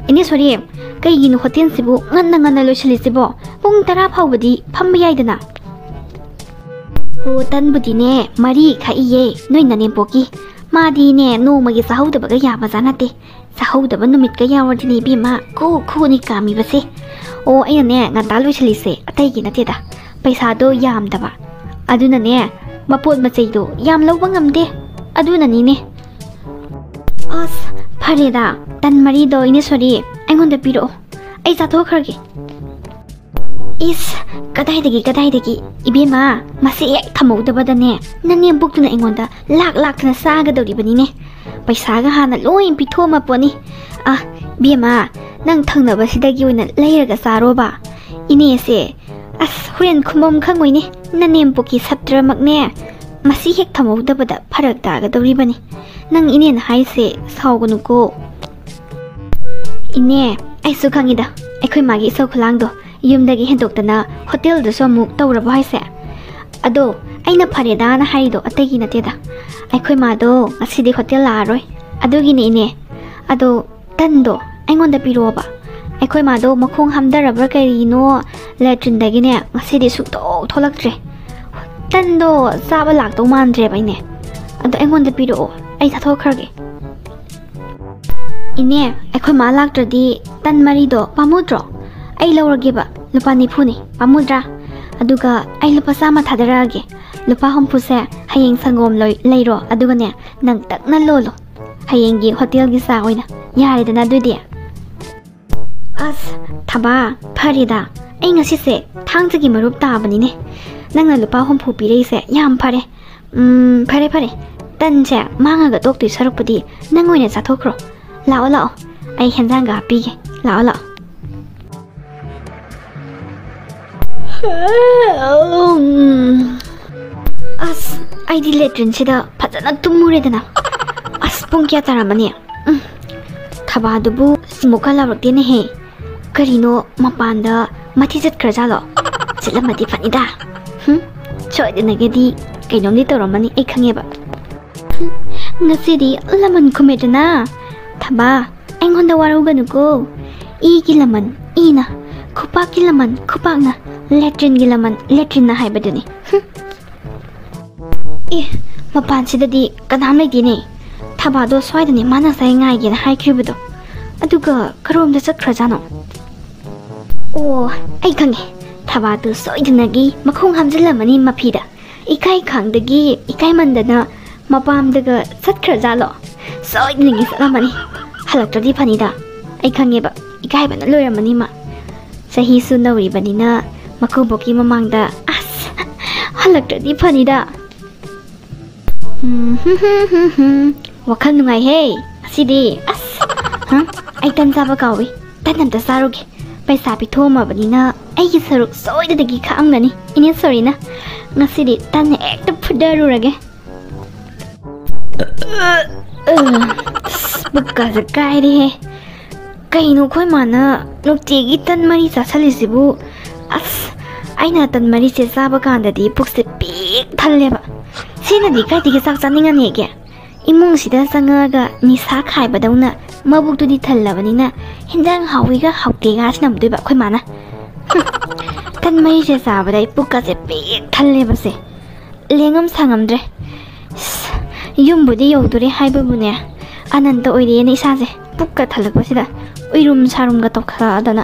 ꯏꯅꯦ ꯁꯣꯔꯤ, ꯀꯩꯒꯤꯅꯣ ꯍꯣꯇꯦꯜꯁꯤꯕꯨ ꯉꯟꯅ ꯉꯟꯅ ꯂꯣꯏꯁꯤꯜꯂꯤꯁꯤꯕꯣ? ꯄꯨꯡ ꯇꯔꯥ ꯐꯥꯎꯕꯗꯤ ꯐꯝꯕ ꯌꯥꯏꯗꯅ꯫ ꯍꯣ, ꯇꯟꯕꯨꯗꯤꯅꯦ, ꯃꯔꯤ ꯈꯛꯏꯌꯦ, ꯅꯣꯏ ꯅꯅꯦꯝꯄꯣꯛꯀꯤ꯫ ꯃꯥꯗꯤꯅꯦ, ꯅꯣꯡꯃꯒꯤ ꯆꯥꯍꯧꯗꯕꯒ ꯌꯥꯕꯖꯥ ꯅꯠꯇꯦ꯫ ꯆꯥꯍꯧꯗꯕ ꯅꯨꯃꯤꯠꯀ ꯌꯥꯎꯔꯗꯤꯅꯦ ꯏꯕꯦꯝꯃ, ꯈꯨ ꯈꯨꯅꯤ ꯀꯥꯝꯃꯤꯕꯁꯦ꯫ ꯑꯣ, ꯑꯩꯅꯅꯦ ꯉꯟꯇꯥ ꯂꯣꯏꯁꯤꯜꯂꯤꯁꯦ ꯑꯇꯩꯒꯤ ꯅꯠꯇꯦꯗ, ꯄꯩꯁꯥꯗꯣ ꯌꯥꯝꯗꯕ꯫ ꯑꯗꯨꯅꯅꯦ, ꯃꯄꯣꯠ ꯃꯆꯩꯗꯣ ꯌꯥꯝ ꯂꯧꯕ ꯉꯝꯗꯦ꯫ ꯑꯗꯨꯅꯅꯤꯅꯦ꯫ ꯑꯁ, ꯐꯔꯦꯗ, ꯇꯟ ꯃꯔꯤꯗꯣ ꯏꯅꯦ ꯁꯣꯔꯤ, ꯑꯩꯉꯣꯟꯗ ꯄꯤꯔꯛꯑꯣ, ꯑꯩ ꯆꯥꯊꯣꯛꯈ꯭ꯔꯒꯦ꯫ ꯏꯁ, ꯀꯗꯥꯏꯗꯒꯤ, ꯀꯗꯥꯏꯗꯒꯤ? ꯏꯕꯦꯝꯃ, ꯃꯁꯤ ꯍꯦꯛ ꯊꯝꯍꯧꯗꯕꯗꯅꯦ, ꯅꯅꯦꯝꯕꯣꯛꯇꯨꯅ ꯑꯩꯉꯣꯟꯗ ꯂꯥꯛ ꯂꯥꯛꯇꯅ ꯆꯥꯒꯗꯧꯔꯤꯕꯅꯤꯅꯦ꯫ ꯄꯩꯁꯥꯒ ꯍꯥꯟꯅ ꯂꯣꯏ ꯄꯤꯊꯣꯛꯑꯝꯃ ꯄꯣꯠꯅꯤ꯫ ꯑ, ꯏꯕꯦꯝꯃ, ꯅꯪ ꯊꯪꯅꯕꯁꯤꯗꯒꯤ ꯑꯣꯏꯅ ꯂꯩꯔꯒ ꯆꯥꯔꯣꯕ꯫ ꯏꯅꯦꯁꯦ, ꯑꯁ, ꯍꯣꯔꯦꯟ ꯈꯨꯝꯕꯝ ꯈꯪꯉꯣꯏꯅꯦ꯫ ꯅꯅꯦꯝꯄꯣꯛꯀꯤ ꯁꯥꯇ꯭ꯔꯃꯛꯅꯦ꯫ ꯃꯁꯤ ꯍꯦꯛ ꯊꯝꯍꯧꯗꯕꯗ ꯐꯔꯛ ꯇꯥꯒꯗꯧꯔꯤꯕꯅꯤ꯫ ꯅꯪ ꯏꯅꯦꯅ ꯍꯥꯏꯁꯦ ꯁꯥꯎꯒꯅꯨꯀꯣ꯫ ꯏꯅꯦ, ꯑꯩꯁꯨ ꯈꯪꯉꯤꯗ, ꯑꯩꯈꯣꯏ ꯃꯥꯒꯤ ꯏꯁꯧ ꯈꯨꯂꯥꯡꯗꯣ꯫ ꯌꯨꯝꯗꯒꯤ ꯍꯦꯟꯗꯣꯛꯇꯅ ꯍꯣꯇꯦꯜꯗꯁꯨ ꯑꯃꯨꯛ ꯇꯧꯔꯕꯣ ꯍꯥꯏꯁꯦ? ꯑꯗꯣ, ꯑꯩꯅ ꯐꯔꯦꯗꯥꯅ ꯍꯥꯏꯔꯤꯗꯣ ꯑꯇꯩꯒꯤ ꯅꯠꯇꯦꯗ꯫ ꯑꯩꯈꯣꯏ ꯃꯥꯗꯣ ꯉꯁꯤꯗꯤ ꯍꯣꯇꯦꯜ ꯂꯥꯛꯑꯔꯣꯏ꯫ ꯑꯗꯨꯒꯤꯅꯦ, ꯏꯅꯦ꯫ ꯑꯗꯣ, ꯇꯟꯗꯣ ꯑꯩꯉꯣꯟꯗ ꯄꯤꯔꯛꯑꯣꯕ꯫ ꯑꯩꯈꯣꯏ ꯃꯥꯗꯣ ꯃꯈꯣꯡ ꯍꯥꯝꯊꯔꯕ꯭ꯔꯥ ꯀꯔꯤꯅꯣ, ꯂꯦꯇ꯭ꯔꯤꯟꯗꯒꯤꯅꯦ ꯉꯁꯤꯗꯤ ꯁꯨꯡꯊꯣꯛ ꯊꯣꯛꯂꯛꯇ꯭ꯔꯦ꯫ ꯇꯟꯗꯣ ꯆꯥꯕ ꯂꯥꯛꯇꯧ ꯃꯥꯟꯗ꯭ꯔꯦꯕ, ꯏꯅꯦ꯫ ꯑꯗꯣ ꯑꯩꯉꯣꯟꯗ ꯄꯤꯔꯛꯑꯣ, ꯑꯩ ꯆꯥꯊꯣꯛꯈ꯭ꯔꯒꯦ꯫ ꯏꯅꯦ, ꯑꯩꯈꯣꯏ ꯃꯥ ꯂꯥꯛꯇ꯭ꯔꯗꯤ ꯇꯟ ꯃꯔꯤꯗꯣ ꯄꯥꯝꯃꯨꯗ꯭ꯔꯣ? ꯑꯩ ꯂꯧꯔꯒꯦꯕ, ꯂꯨꯄꯥ ꯅꯤꯐꯨꯅꯤ, ꯄꯥꯝꯃꯨꯗ꯭ꯔꯥ? ꯑꯗꯨꯒ ꯑꯩ ꯂꯨꯄꯥ ꯆꯥꯝꯃ ꯊꯥꯗꯔꯛꯑꯒꯦ꯫ ꯂꯨꯄꯥ ꯍꯨꯝꯐꯨꯁꯦ ꯍꯌꯦꯡ ꯁꯪꯒꯣꯝ ꯂꯣꯏ-, ꯂꯩꯔꯣ, ꯑꯗꯨꯒꯅꯦ, ꯅꯪ ꯇꯛꯅ ꯂꯣꯜꯂꯣ꯫ ꯍꯌꯦꯡꯒꯤ ꯍꯣꯇꯦꯜꯒꯤ ꯆꯥ ꯑꯣꯏꯅ ꯌꯥꯔꯦꯗꯅ ꯑꯗꯨꯗꯤ꯫ ꯑꯁ, ꯊꯕꯥ, ꯐꯔꯦꯗ꯫ ꯑꯩ ꯉꯁꯤꯁꯦ ꯊꯥꯡꯖꯒꯤ ꯃꯔꯨꯞ ꯇꯥꯕꯅꯤꯅꯦ꯫ ꯅꯪꯅ ꯂꯨꯄꯥ ꯍꯨꯝꯐꯨ ꯄꯤꯔꯛꯏꯁꯦ ꯌꯥꯝ ꯐꯔꯦ꯫ ꯎꯝ, ꯐꯔꯦ, ꯐꯔꯦ꯫ ꯇꯟꯁꯦ ꯃꯥꯡꯉꯒ ꯇꯣꯛꯇꯣꯏ ꯁꯔꯨꯛꯄꯨꯗꯤ ꯅꯪ ꯑꯣꯏꯅ ꯆꯥꯊꯣꯛꯈ꯭ꯔꯣ꯫ ꯂꯥꯛꯑꯣ, ꯂꯥꯛꯑꯣ, ꯑꯩ ꯍꯦꯟꯖꯥꯡꯒ ꯍꯥꯞꯄꯤꯒꯦ꯫ ꯂꯥꯛꯑꯣ, ꯂꯥꯛꯑꯣ꯫ ꯎꯝ꯫ ꯑꯁ, ꯑꯩꯗꯤ ꯂꯦꯇ꯭ꯔꯤꯟꯁꯤꯗ ꯐꯖꯅ ꯇꯨꯝꯃꯨꯔꯦꯗꯅ꯫ ꯑꯁ, ꯄꯨꯡ ꯀꯌꯥ ꯇꯥꯔꯝꯃꯅꯤ? ꯎꯝ꯫ ꯊꯕꯥꯗꯨꯕꯨ ꯑꯃꯨꯛꯀ ꯂꯥꯎꯔꯛꯇꯦꯅꯦꯍꯦ꯫ ꯀꯔꯤꯅꯣ, ꯃꯄꯥꯟꯗ ꯃꯊꯤ ꯆꯠꯈ꯭ꯔꯖꯥꯠꯂꯣ? ꯆꯠꯂꯝꯃꯗꯤ ꯐꯅꯤꯗ꯫ ꯍꯨꯝ, ꯁꯣꯏꯗꯅꯒꯗꯤ ꯀꯩꯅꯣꯝꯗꯤ ꯇꯧꯔꯝꯃꯅꯤ, ꯑꯩ ꯈꯪꯉꯦꯕ꯫ ꯍꯨꯝ, ꯉꯁꯤꯗꯤ ꯂꯃꯟ ꯈꯨꯝꯃꯦꯗꯅ꯫ ꯊꯕꯥ, ꯑꯩꯉꯣꯟꯗ ꯋꯥꯔꯧꯒꯅꯨꯀꯣ꯫ ꯏꯒꯤ ꯂꯃꯟ ꯏꯅ, ꯈꯨꯄꯥꯛꯀꯤ ꯂꯃꯟ ꯈꯨꯄꯥꯛꯅ, ꯂꯦꯇ꯭ꯔꯤꯟꯒꯤ ꯂꯃꯟ ꯂꯦꯇ꯭ꯔꯤꯟꯅ ꯍꯥꯏꯕꯗꯨꯅꯤ꯫ ꯍꯨꯝ꯫ ꯑꯦ, ꯃꯄꯥꯟꯁꯤꯗꯗꯤ ꯀꯅꯥꯝ ꯂꯩꯇꯦꯅꯦ꯫ ꯊꯕꯥꯗꯣ ꯁ꯭ꯋꯥꯏꯗꯅꯦ ꯃꯥ ꯉꯁꯥꯏ ꯉꯥꯏꯒꯦꯅ ꯍꯥꯏꯈ꯭ꯔꯤꯕꯗꯣ꯫ ꯑꯗꯨꯒ ꯀꯔꯣꯝꯗ ꯆꯠꯈ꯭ꯔꯖꯥꯠꯅꯣ? ꯑꯣ, ꯑꯩ ꯈꯪꯉꯦ꯫ ꯊꯕꯥꯗꯣ ꯁꯣꯏꯗꯅꯒꯤ ꯃꯈꯣꯡ ꯍꯥꯝꯖꯤꯜꯂꯝꯃꯅꯤ ꯃꯐꯤꯗ꯫ ꯏꯀꯥꯏ ꯈꯥꯡꯗꯒꯤ ꯏꯀꯥꯏꯃꯟꯗꯅ ꯃꯄꯥꯝꯗꯒ ꯆꯠꯈ꯭ꯔꯖꯥꯠꯂꯣ? ꯁꯣꯏꯗꯅꯒꯤ ꯆꯠꯂꯝꯃꯅꯤ꯫ ꯍꯜꯂꯛꯇ꯭ꯔꯗꯤ ꯐꯅꯤꯗ꯫ ꯑꯩ ꯈꯪꯉꯦꯕ, ꯏꯀꯥꯏꯕꯅ ꯂꯣꯏꯔꯝꯃꯅꯤ ꯃꯥ꯫ ꯆꯍꯤꯁꯨ ꯅꯧꯔꯤꯕꯅꯤꯅ ꯃꯀꯨꯕꯣꯛꯀꯤ ꯃꯃꯥꯡꯗ꯫ ꯑꯁ, ꯍꯜꯂꯛꯇ꯭ꯔꯗꯤ ꯐꯅꯤꯗ꯫ ꯎꯝ, ꯍꯨꯝ, ꯍꯨꯝ, ꯍꯨꯝ, ꯍꯨꯝ꯫ ꯋꯥꯈꯜ ꯅꯨꯡꯉꯥꯏꯍꯦ ꯉꯁꯤꯗꯤ꯫ ꯑꯁ, ꯍꯥ? ꯑꯩ ꯇꯟ ꯆꯥꯕ ꯀꯥꯎꯏ꯫ ꯇꯟ ꯑꯝꯇ ꯆꯥꯔꯨꯒꯦ꯫ ꯄꯩꯁꯥ ꯄꯤꯊꯣꯛꯑꯝꯃꯕꯅꯤꯅ ꯑꯩꯒꯤ ꯁꯔꯨꯛ ꯁꯣꯏꯗꯅꯒꯤ ꯈꯥꯛꯑꯝꯒꯅꯤ ꯏꯅꯦ ꯁꯣꯔꯤꯅ꯫ ꯉꯁꯤꯗꯤ ꯇꯟ ꯍꯦꯛꯇ ꯐꯨꯗꯔꯨꯔꯒꯦ꯫ ꯑꯁ, ꯄꯨꯛꯀꯁꯦ ꯀꯥꯏꯔꯦꯍꯦ꯫ ꯀꯩꯅꯣ ꯑꯩꯈꯣꯏ ꯃꯥꯅ ꯅꯨꯡꯇꯤꯒꯤ ꯇꯟ ꯃꯔꯤ ꯆꯥꯁꯜꯂꯤꯁꯤꯕꯨ? ꯑꯁ, ꯑꯩꯅ ꯇꯟ ꯃꯔꯤꯁꯦ ꯆꯥꯕ ꯀꯥꯟꯗꯗꯤ ꯄꯨꯛꯁꯦ ꯄꯤꯛ ꯊꯜꯂꯦꯕ꯫ ꯁꯤꯅꯗꯤ ꯀꯥꯏꯗꯒꯤ ꯆꯥꯛ ꯆꯥꯅꯤꯡꯉꯅꯤꯒꯦ? ꯏꯃꯨꯡꯁꯤꯗ ꯆꯪꯉꯛꯑꯒ ꯅꯤꯁꯥ ꯈꯥꯏꯕꯗꯧꯅ ꯃꯕꯨꯛꯇꯨꯗꯤ ꯊꯜꯂꯕꯅꯤꯅ ꯍꯤꯟꯖꯥꯡ ꯍꯥꯎꯏꯒ ꯍꯥꯎꯇꯦꯒ ꯁꯤꯅꯝꯗꯣꯏꯕ ꯑꯩꯈꯣꯏ ꯃꯥꯅ꯫ ꯍꯨꯝ, ꯇꯟ ꯃꯔꯤꯁꯦ ꯆꯥꯕꯗ ꯑꯩ ꯄꯨꯛꯀꯁꯦ ꯄꯤꯛ ꯊꯜꯂꯦꯕꯁꯦ꯫ ꯂꯦꯡꯉꯝ ꯁꯥꯉꯝꯗ꯭ꯔꯦ꯫ ꯏꯁ, ꯌꯨꯝꯕꯨꯗꯤ ꯌꯧꯗꯣꯔꯦ ꯍꯥꯏꯕꯕꯨꯅꯦ, ꯑꯅꯟꯇ ꯑꯣꯏꯔꯦꯅꯦ ꯏꯁꯥꯁꯦ꯫ ꯄꯨꯛꯀ ꯊꯜꯂꯛꯄꯁꯤꯗ ꯎꯏꯔꯨꯝ ꯁꯥꯔꯨꯝꯒ ꯇꯧꯈꯠꯂꯛꯑꯗꯅ꯫